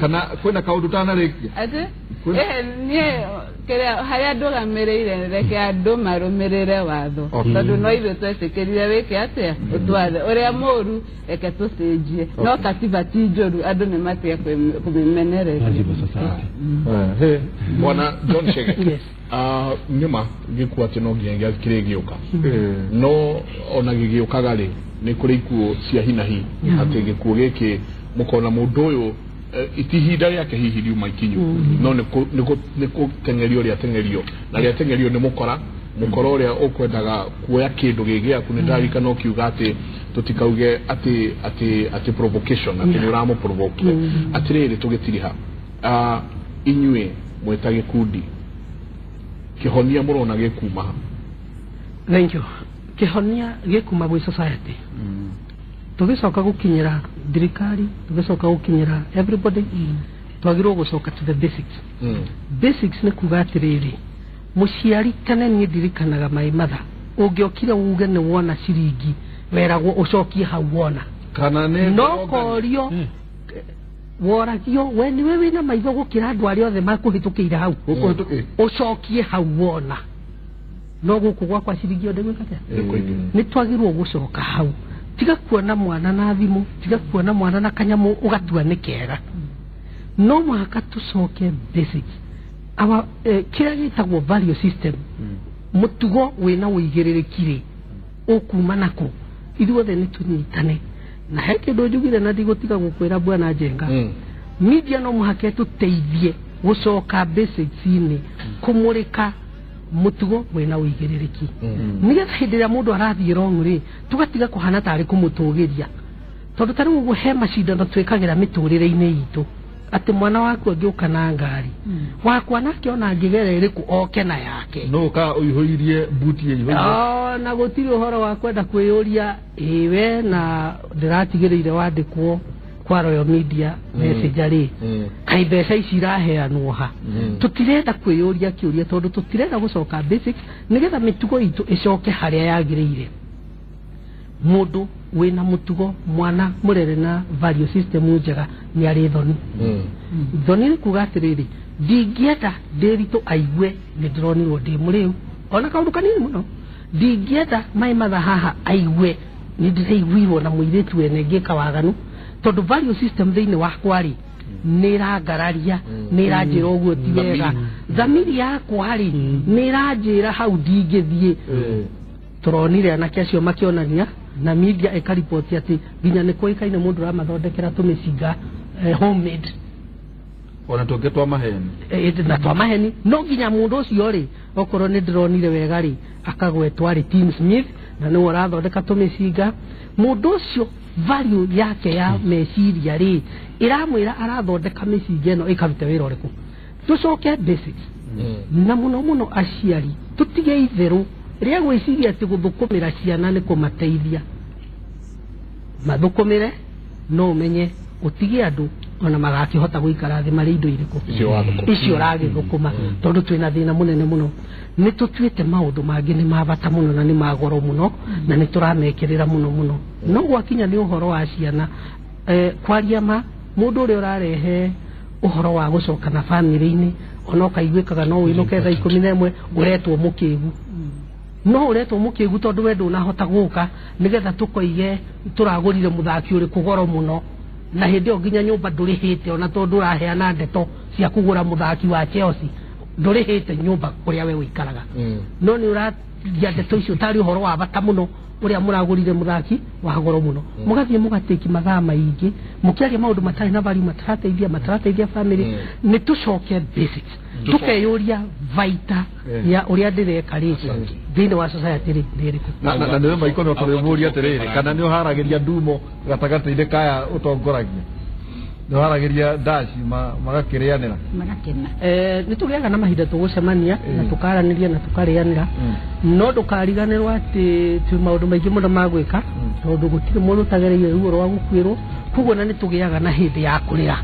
Kana kwĩna kaũndũ ũtanarĩkia? Atĩ? Niĩ kĩrĩa harĩa ndũgamĩrĩire reke andũ marũmĩrĩre watho, tondũ no ithuĩ twetĩkĩrire wĩke atĩa ũtwathe. Ũrĩa mũru reke tũcenjie, no katiba ti njũru, andũ nĩ matige kũmĩmenereria. Bwana John Chege, nyuma gĩkuũ atĩ no nginya kĩrĩ gĩũka, no ona gĩgĩũkaga rĩ, nĩ kũrĩ ikuũ cia hinahi atĩ gĩkuũ gĩkĩ mũkona mũndũ ũyũ iti ihinda rĩake hihi riuma ikinyu, no nĩ kũteng'erio rĩateng'erio, na rĩateng'erio nĩ mũkora mũkora ũrĩa ũkwendaga kuoya kĩndũ gĩ gĩaku. Nĩ ndarikana ũkiuga atĩ tũtikauge atĩ atĩ atĩ provocation, atĩ nĩ ũramũprovokire. Atĩrĩrĩ, tũgĩtiriha inyuĩ mwĩta gĩkundi, kĩhonia mũrona gĩkuma ha? Thank you. Kĩhonia gĩkuma gwĩ society. Tũgĩcoka gũkinyĩra thirikari, tũgĩcoka gũkinyĩra everybody, twagĩrĩirwo gũcoka to the basics. Basics nĩ kuga atĩrĩrĩ, mũciari tene niĩ ndirikanaga my mother, ũngĩokire uge nĩ wona ciringi weragwo ũcokie hau wona. Kana nĩ no korio woragio we nĩwe wĩna maitho gũkĩra andũ arĩa othe makũhĩtũkĩire hau, ũcokie hau wona. No gũkũ gwakwa ciringi ĩyo ndĩgwĩka atĩa? Nĩ twagĩrĩirwo gũcoka hau. Tiga kuona mwana na thimũ, tiga kuona mwana na kanyamũ ũgatua nĩ kega. No mũhaka tũcoke basics. Our kĩrĩa gĩtagwo value system, mũtugo wĩna ũigĩrĩrĩki rĩ, ũkuma nakũ? Ithuothe nĩ tũnyitane. Na he kĩndũ njugire na ndigũtiga gũkwĩra Bwana Njenga. Media no mũhaka ĩtũteithie gũcoka basics-inĩ, kũmũrĩka mũtugo wĩna ũigĩrĩrĩki. Nĩgetha hĩndĩ ĩrĩa mũndũ arathiĩ wrong rĩ, tũgatiga kũhana tarĩ kũmũtũgĩria. Tondũ ta rĩu ũguo he macindano twĩkagĩra mĩtũrĩre-inĩ itũ, atĩ mwana waku angĩũka na ngari, wakwa nake ona angĩgera ĩrĩkũ oke na yake. No ka ũihũirie buti ĩihũire. Na gũtirĩ ũhoro wa kwenda kwĩyũria ĩwe na ndĩratigĩrĩire wandĩkwo kwa Royal Media Messenger rĩ, kaĩ mbeca ici iraheanwo ha? Tũtirenda kwĩyũria kĩũria tondũ tũtirenda gũcoka basics nĩgetha mĩtugo itũ ĩcoke harĩa yagĩrĩire. Mũndũ wĩna mũtugo, mwana mũrere na value system njega nĩ arĩ thoni. Thoni nĩ kuga atĩrĩrĩ, ndingĩenda Ndĩritũ aigue nĩ ndĩronirwo ndĩ mũrĩu, ona kaũndũ kanini mũno. Ndingĩenda my mother haha aigue nĩ ndĩraiguirwo na mũirĩtu wene ngĩka waganu, tondũ value system thĩinĩ wakwa rĩ nĩ ĩrangararia, nĩ ĩranjĩra ũguo ti wega. Thamiri yakwa rĩ nĩ ĩranjĩra hau ndingĩthiĩ. Tũronire anake acio makĩonania na media ĩkariboti atĩ nginya nĩ kũĩkaine mũndũ ũramathondekera tũmĩcinga homemade, ona tũngĩ twa maheni, na twa maheni. No nginya mũndũ ũcio rĩ, okorwo nĩ ndĩronire wega rĩ, akagwetwo arĩ Tim Smith na nĩwe ũrathondeka tũmĩcinga. Mũndũ ũcio value yake ya meciria rĩ ĩramwĩra arathondeka mĩcinga ĩno ĩkarute wĩra ũrĩkũ. Tũcoke basics. Na mũno mũno aciari tũtige itherũ rĩa gwĩciria atĩ gũthũkũmĩra ciana nĩ kũmateithia. Mathũkũmĩre no ũmenye ũtige andũ ona magakĩhota gũikara thĩ marĩ indo irĩkũ icio ũragĩthũkũma, tondũ twĩna thĩna mũnene mũno. Nĩ tũtuĩte maũndũ mangĩ nĩ ma bata mũno na nĩ ma goro mũno na nĩ tũramekĩrĩra mũno mũno. No gwakinya nĩ ũhoro wa ciana, kwaria ma mũndũ ũrĩa ũrarehe ũhoro wa gũcoka na bamĩrĩ-inĩ ona ũkaiguĩkaga no ũinũke thaa 11 ũretwo mũkĩgu. No ũretwo mũkĩgu tondũ we ndũnahota gũka nĩgetha tũkoige tũragũrire mũthaki ũrĩkũ goro mũno, na hĩndĩ ĩyo nginya nyũmba ndũrĩhĩte ona tondũ ũraheana ndeto cia kũgũra mũthaki wa Chelsea. Ndũrĩhĩte nyũmba kũrĩa we ũikaraga. No nĩ ũraria ndeto icio tarĩ ũhoro wa bata mũno ũrĩa mũragũrire mũthaki wa goro mũno. Mũgathiĩ mũgatĩki mathaa maingĩ mũkĩaria maũndũ matarĩ na value, matarateithia family. Nĩ tũcoke basics, tukeyũria vaita ya ũrĩa ndĩreka rĩ thĩinĩ wa society rĩ nĩ ĩrĩkũ. Na nĩwe Maiko no tũrĩmũria atĩrĩrĩ, kana nĩ ũharagĩria ndumo gatagatĩ-inĩ kaya ũtongoragia, nĩ ũharagĩria ndaci magakĩrĩanĩra magakena? Nĩ tũgĩaga na mahinda tũgũcemania na tũkaranĩria na tũkarĩanĩra, no ndũkariganĩrwo atĩ twĩ maũndũ maingĩ mũno ma gwĩka, tondũ gũtirĩ mũndũ ũtagereire ruo rwa gũkuĩrwo. Koguo na nĩ tũgĩaga na hĩndĩ ya kũrĩra,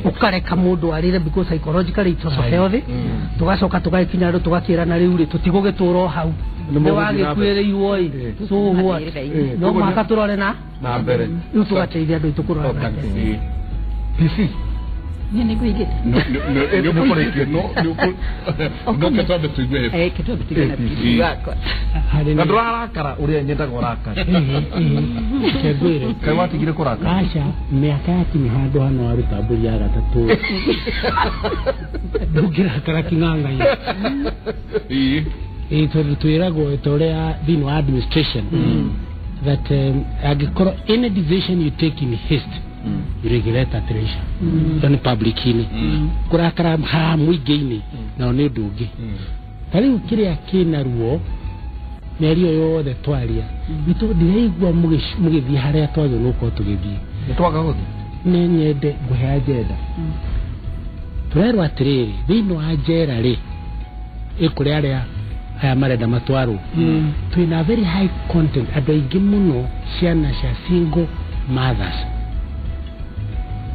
ũkareka mũndũ arĩre because psychologically it's also healthy. Tũgacoka tũgagĩkinya andũ tũgakĩrana rĩu rĩ tũtigũgĩtũra o hau nĩ wagĩkuĩrĩirwo ĩ, so what, no mũhaka tũrore na mbere, rĩu tũgateithia andũ aitũ kũrora na mbere. PC Nĩ nĩngũigĩte. No ketwambe tũigue. Ketwambe tũigue na PC wakwa. Na ndũrarakara ũrĩa nyendaga ũrakara. Kengwĩre. Kaĩ watigire kũrakara? Aca, mĩaka yakinya handũ hano waruta mbũri ya gatatũ ndũngĩrakara kĩng'ang'a-inĩ. Ĩĩ, tondũ twĩragwo ta ũrĩa thĩinĩ wa administration that angĩkorwo any decision you take in haste, you regret at leisure. Ĩyo nĩ public-inĩ. Kũrakara haha mũingĩ-inĩ nao nĩ ũndũ ũngĩ. Ta rĩu kĩrĩa kĩna ruo mĩario yothe twaria nĩ tondũ ndĩraigua mũgĩthiĩ harĩa twagĩrĩirwo gũkorwo tũgĩthiĩ. Nĩ twaga gũthiĩ? Nĩ nyende ngũhe agenda. Tũrerwo atĩrĩrĩ, thĩinĩ wa njera rĩ, ĩkũrĩ arĩa aya marenda matwarwo, twĩna very high content, andũ aingĩ mũno ciana cia single mothers.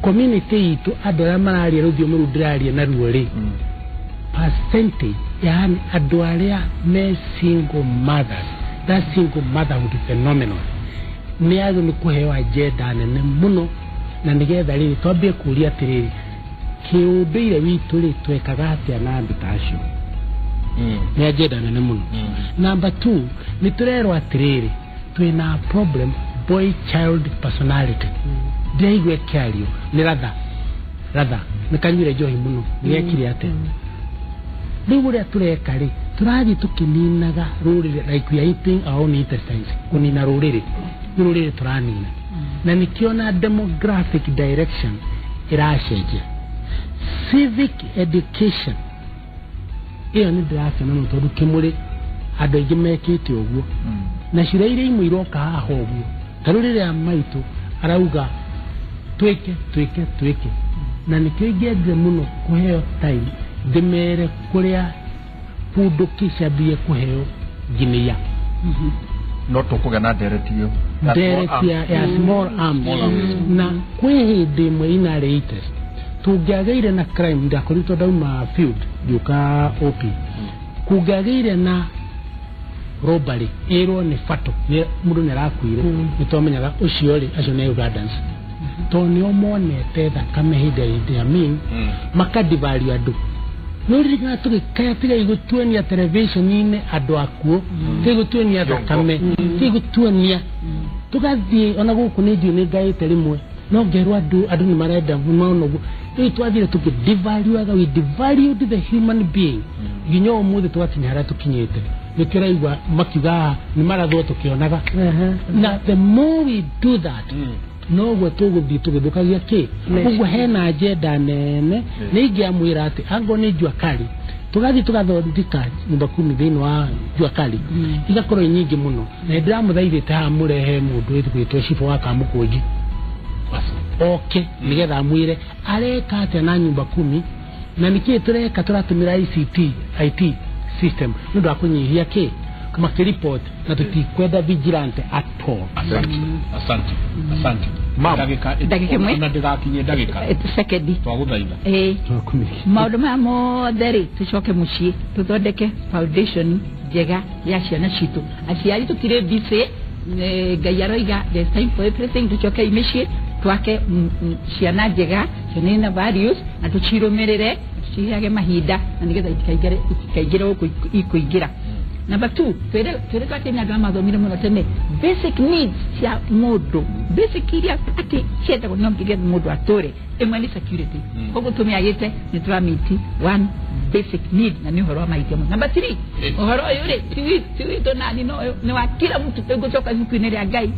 Community itũ andũ arĩa mararia rũthiomi rũu ndĩraria naruo rĩ, percentage yaani andũ arĩa me single mothers, that single motherhood phenomenon nĩ yagĩrĩirwo nĩ kũheo agenda nene mũno, na nĩgetha rĩrĩ twambie kũria atĩrĩrĩ, kĩũndũire witũ rĩ twekaga atĩa na andũ ta acio? Nĩ agenda nene mũno. Number 2, nĩ tũrerwo atĩrĩrĩ, twĩna problem boy child personality. Ndĩraigua ĩkĩario nĩ ratha nĩ kanyuire njohi mũno, nĩ gekire atĩa. Rĩu ũrĩa tũreka rĩ, tũrathiĩ tũkĩninaga rũrĩrĩ, like we are eating our own intestines, kũnina rũrĩrĩ, nĩ rũrĩrĩ tũranina. Na nĩkĩo na demographic direction ĩracenjia. Civic education ĩyo nĩ ndĩrakena mũno tondũ kĩmũrĩ andũ aingĩ mekĩte ũguo, na ciũria iria imwe iroka haha ũguo, ta rĩu rĩrĩa maitũ arauga twĩke twĩke twĩke, na nĩkĩo ingĩendire mũno kũheo time ndĩmere kũrĩa bunduki ciambie kũheo nginia. No tũkũgĩa na ndereti ĩyo ndereti ya small arms. Na kwĩ hĩndĩ ĩmwe inarĩ 80s tũngĩagĩire na crime, ndakoretwo ndauma field ngĩũka OP, kũngĩagĩire na robbery ĩrwo nĩ fato mũndũ nĩ arakuire, nĩ twamenyaga ũcio rĩ, acio nĩ Ugandans, tondũ nĩo monete thakame hĩndĩ ya Idi Amin, makadivalue andũ. Nĩ ũririkana tũgĩkaya tigai gũtuonia television-inĩ andũ akuũ, tigai gũtuonia thakame, tigai gũtuonia, tũgathiĩ ona gũkũ nĩ ndiũ nĩ ngaĩte rĩmwe, no ngerwo andũ nĩ marenda mona ũguo. Rĩu twathire tũkĩdevaluaga, we devalued the human being nginya ũmũthĩ tũgakinya harĩa tũkinyĩte. Nĩkĩo ũraigua makiuga nĩ marathwo tũkĩonaga. Na the more we do that, noguo tũgũthiĩ tũgĩthũkagia kĩ. Ũguo hena agenda nene, nĩ ingĩamwĩra atĩ angorwo nĩ jua kali, tũgathiĩ tũgathondeka nyũmba kumi thĩinĩ wa jua kali, igakorwo i nyingĩ mũno. Na nĩndĩramũthaithĩte haha mũrehe mũndũ wĩtwo cibũ wa Kamũkũnji oke nĩgetha amwĩre areka atĩa na nyũmba kumi, na nĩkĩĩ tũreka, tũratũmĩra ICT IT system nĩ ũndũ wa kũnyihia kĩ makĩripot, na tũtikwenda vigilante at all. Asante, asante, asante. Ndagĩka ĩmwe. Na ndĩgakinyie ndagĩka Sekendi. Twagũthaitha. Maũndũ maya mothe rĩ, tũcoke mũciĩ tũthondeke foundation njega ya ciana citũ. Aciari tũtirĩ busy, Ngai aroiga there's time for everything. Tũcoke mĩciĩ twake ciana njega, ciana ina values, na tũcirũmĩrĩre, tũciheage mahinda na nĩgetha itikaingĩre gũkũ ikũingĩra. Number 2 twere twate ni andũ amathomire mũno tene basic needs cia mũndũ basic iria atĩ ciendagwo no nginya mũndũ atũre ĩmwe nĩ security koguo tũmĩagĩte nĩ tũramiti one basic need na nĩ ũhoro wa mahĩtia mũno. Number 3 ũhoro ũyũ rĩ ti witũ nani no nĩ wa kila mtu tũgũcoka ibuku-inĩ rĩa Ngai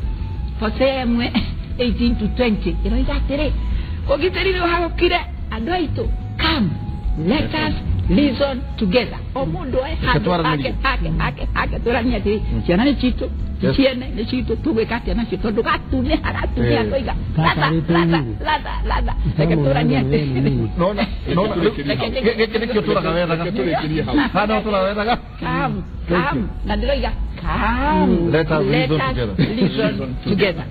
Hosea 1 18 to 20 ĩroiga atĩrĩ ũgitĩri nĩ ũhagũkire andũ aitũ come let us reason together o mũndũ oe handũ ake tũranie atĩrĩ ciana nĩ citũ ciene nĩ citũ tũgwĩka atĩa nacio tondũ gatunĩha koiga latha reke tũranie atĩrĩ gĩkĩ nĩkĩo tũraga wethaga hana tũraga wethaga come na ndĩroiga come let us reason together.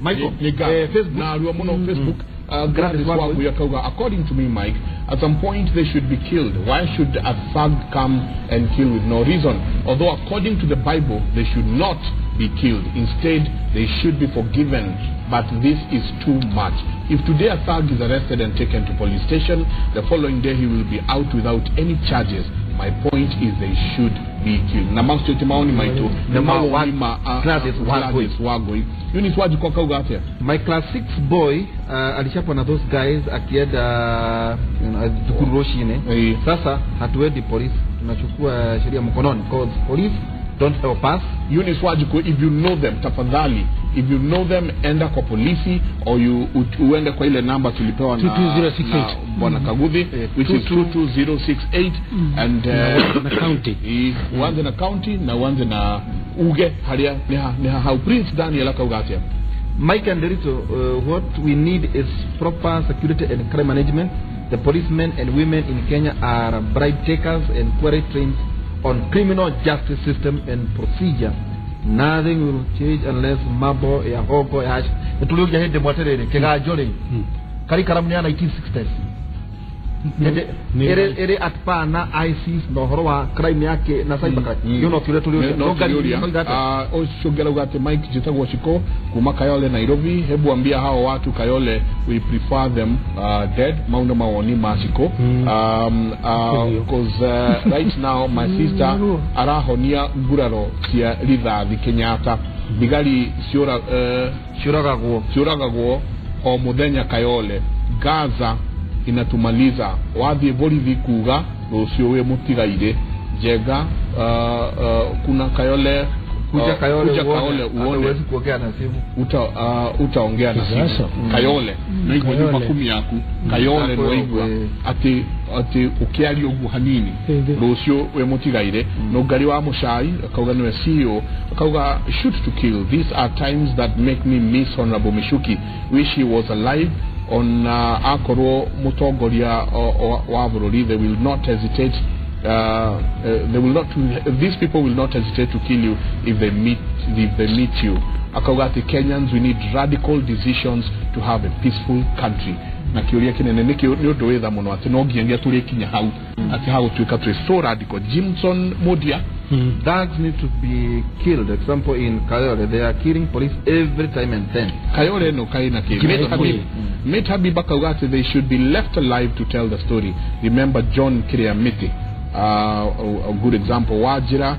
Michael Facebook na arua mũno Facebook. Gladys Wagui akauga, according to me, Mike, at some point they should be killed. Why should a thug come and kill with no reason? Although according to the Bible, they should not be killed. Instead, they should be forgiven. But this is too much. If today a thug is arrested and taken to police station, the following day he will be out without any charges. My point is they should be killed. Na macio ti maoni maitu. Gladys Wagui. Eunice Wajiko akauga atia? My class 6 boy alichapwa na those guys akienda thukuru rũcinĩ. Sasa hatuendi police, tunachukua sheria mkononi cause police don't help us. Eunice Wajiko, if you know them, tafadhali, if you know them, enda kwa polisi or you uende kwa ile namba tulipewa na 22068 Bwana Kaguthi, which is 22068 and na county. Uanze na county na uanze na uge haria ni how Prince Daniel akauga atia? Mike and Derito, what we need is proper security and crime management. The policemen and women in Kenya are bribe takers and query trained on criminal justice system and procedure. Nothing will change unless mabo ya hogo ya tuliuja hende mwaterere kiganjo ri curriculum ya 1960s ere at par na ICs no horo wa crime yake na cyber crime. You know kiuria tuliuja Oshogela ugate Mike jitagwo Shiko kuma Kayole Nairobi, hebu ambia hao watu Kayole we prefer them dead. Maundo maoni mashiko because right now my sister arahonia nguraro cia rithathi Kenyatta thigari ciuragagwo o muthenya Kayole. Gaza inatumaliza wathie borithi kuga rucio wi mutigaire Njega kuna Kayole kuja Kayole uone huwezi kuongea na simu utaongea na simu Kayole no igwa nyumba kumi yaku Kayole no igwa ati ukiaria uguo hanini rucio wi mutigaire no ngari wa mucai akauga niwe CEO akauga shoot to kill. These are times that make me miss Honorable Michuki. Wish he was alive on akorwo mutongoria wa bururi. They will not hesitate they will not these people will not hesitate to kill you if they meet you. Akauga ati Kenyans, we need radical decisions to have a peaceful country. Na kiuria kinene ni undu witha muno ati no nginyagia turikinya hau ati hau tuika twi so radical. Jimson Mudia, thugs need to be killed. Example in Kayole, they are killing police every time and then. Kayole no kaina ki. Mate Habib akauga ati they should be left alive to tell the story. Remember John Kiriamiti, a good example. Wajira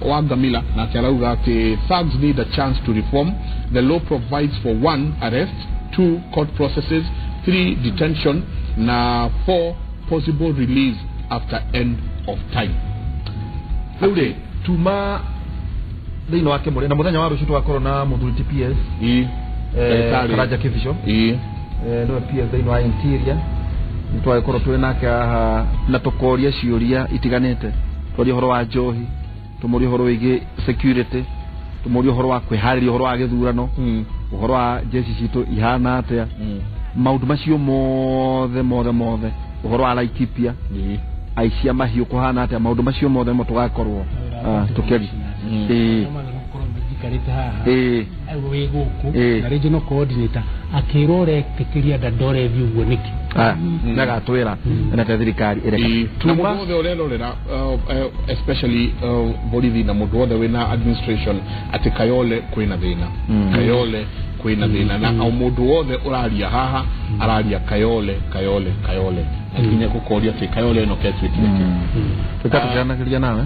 Wagamila na karauga ati thugs need a chance to reform. The law provides for 1 arrest, 2 court processes, 3 detention na 4 possible release after end of time. Rĩu tuma thĩinĩ wa kĩmũrĩ na mũthenya wa rũciũ tũgakorwo na mũthuri TPS Karanja Kibicho nĩwe PS thĩinĩ wa Interior. Nĩtwagĩkorwo twĩ nake haha na tũkoria ciũria itiganĩte, twarie ũhoro wa njohi, tũmũrie ũhoro wĩgiĩ security, tũmũrie ũhoro wa kwĩharĩria ũhoro wa gĩthurano, ũhoro wa jeshi citũ ihana atĩa, maũndũ macio mothe mothe mothe, ũhoro wa Laikipia, aici a mahiũ kũhana atĩa, maũndũ macio mothe mo tũgakorwo tũkĩaria. Wĩ gũkũ na regional coordinator akĩrwo ũretĩkĩria Dandora ĩthiĩ ũguo nĩkĩ nagatwĩra na ta thirikari ĩreka na mũndũ wothe ũrerorera especially borithi na mũndũ wothe wĩna administration atĩ Kayole kwĩna thĩna, Kayole kwĩna thĩna, na o mũndũ wothe ũraria haha araria Kayole Kayole Kayole na nginya gũkoria atĩ Kayole ĩno ketwĩkire kĩ tũkatũkiranagĩria nawe.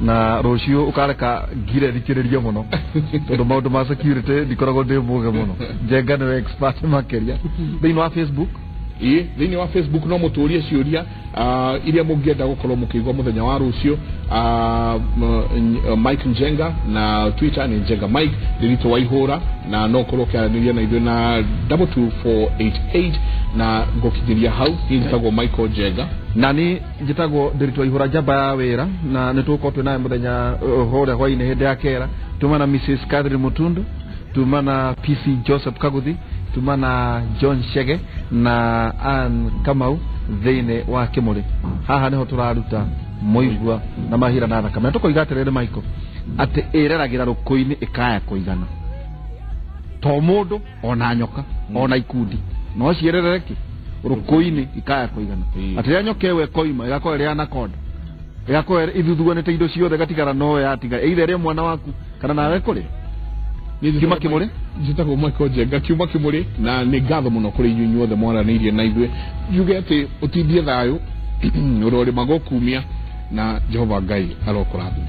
Na rũciũ ũkareka ngire thikĩrĩrio mũno tondũ maũndũ ma security ndikoragwo ndĩ mũge mũno. Njenga nĩwe expert makĩria. Thĩinĩ wa Facebook, ĩ thĩinĩ wa Facebook no mũtũrie ciũria iria mũngĩenda gũkorwo mũkĩigua mũthenya wa rũciũ. Mike Njenga na Twitter nĩ Njenga Mike, Ndiritu wa Ihũra, na no ũkorwo ũkĩaranĩria na ithuĩ na 22488 na ngũkinyĩria hau. Niĩ njĩtagwo Michael Njenga. Na nĩ njĩtagwo Ndiritu wa Ihũra, njamba ya wĩra, na nĩ tũgũkorwo twĩ naye mũthenya hũrĩa hwainĩ hĩndĩ ya kera. Tuma na Mrs Catherine Mutundu, tuma na PC Joseph Kaguthi, tuma na John Shege na Ann Kamau thĩinĩ wa Kĩmũrĩ. Haha nĩho tũraruta mũigua na mahira na thakame. Na tũkoiga atĩrĩrĩ Michael, atĩ ĩreragĩra rũkũ-inĩ ĩkaya kũigana, to mũndũ ona nyoka ona ikundi no ciĩrerere kĩ rũkũ-inĩ ikaya kũigana. Atĩ rĩrĩa nyoka ĩyo ĩkoima ĩgakorwo ĩrĩ anaconda, ĩgakorwo ithuthuanĩte indo ciothe, ĩgatigara no yatigara, either ĩrĩe mwana waku kana nawe kũrĩa. Kiuma Kĩmũrĩ. Njĩtagwo Michael Njenga, Kiuma Kĩmũrĩ, na nĩ ngatho mũno kũrĩ inyuĩ inyuothe mwaranĩirie na ithuĩ. Njuge atĩ ũtindie thayũ, ũrorĩma gũkumia, na Jehova Ngai arokũrathima.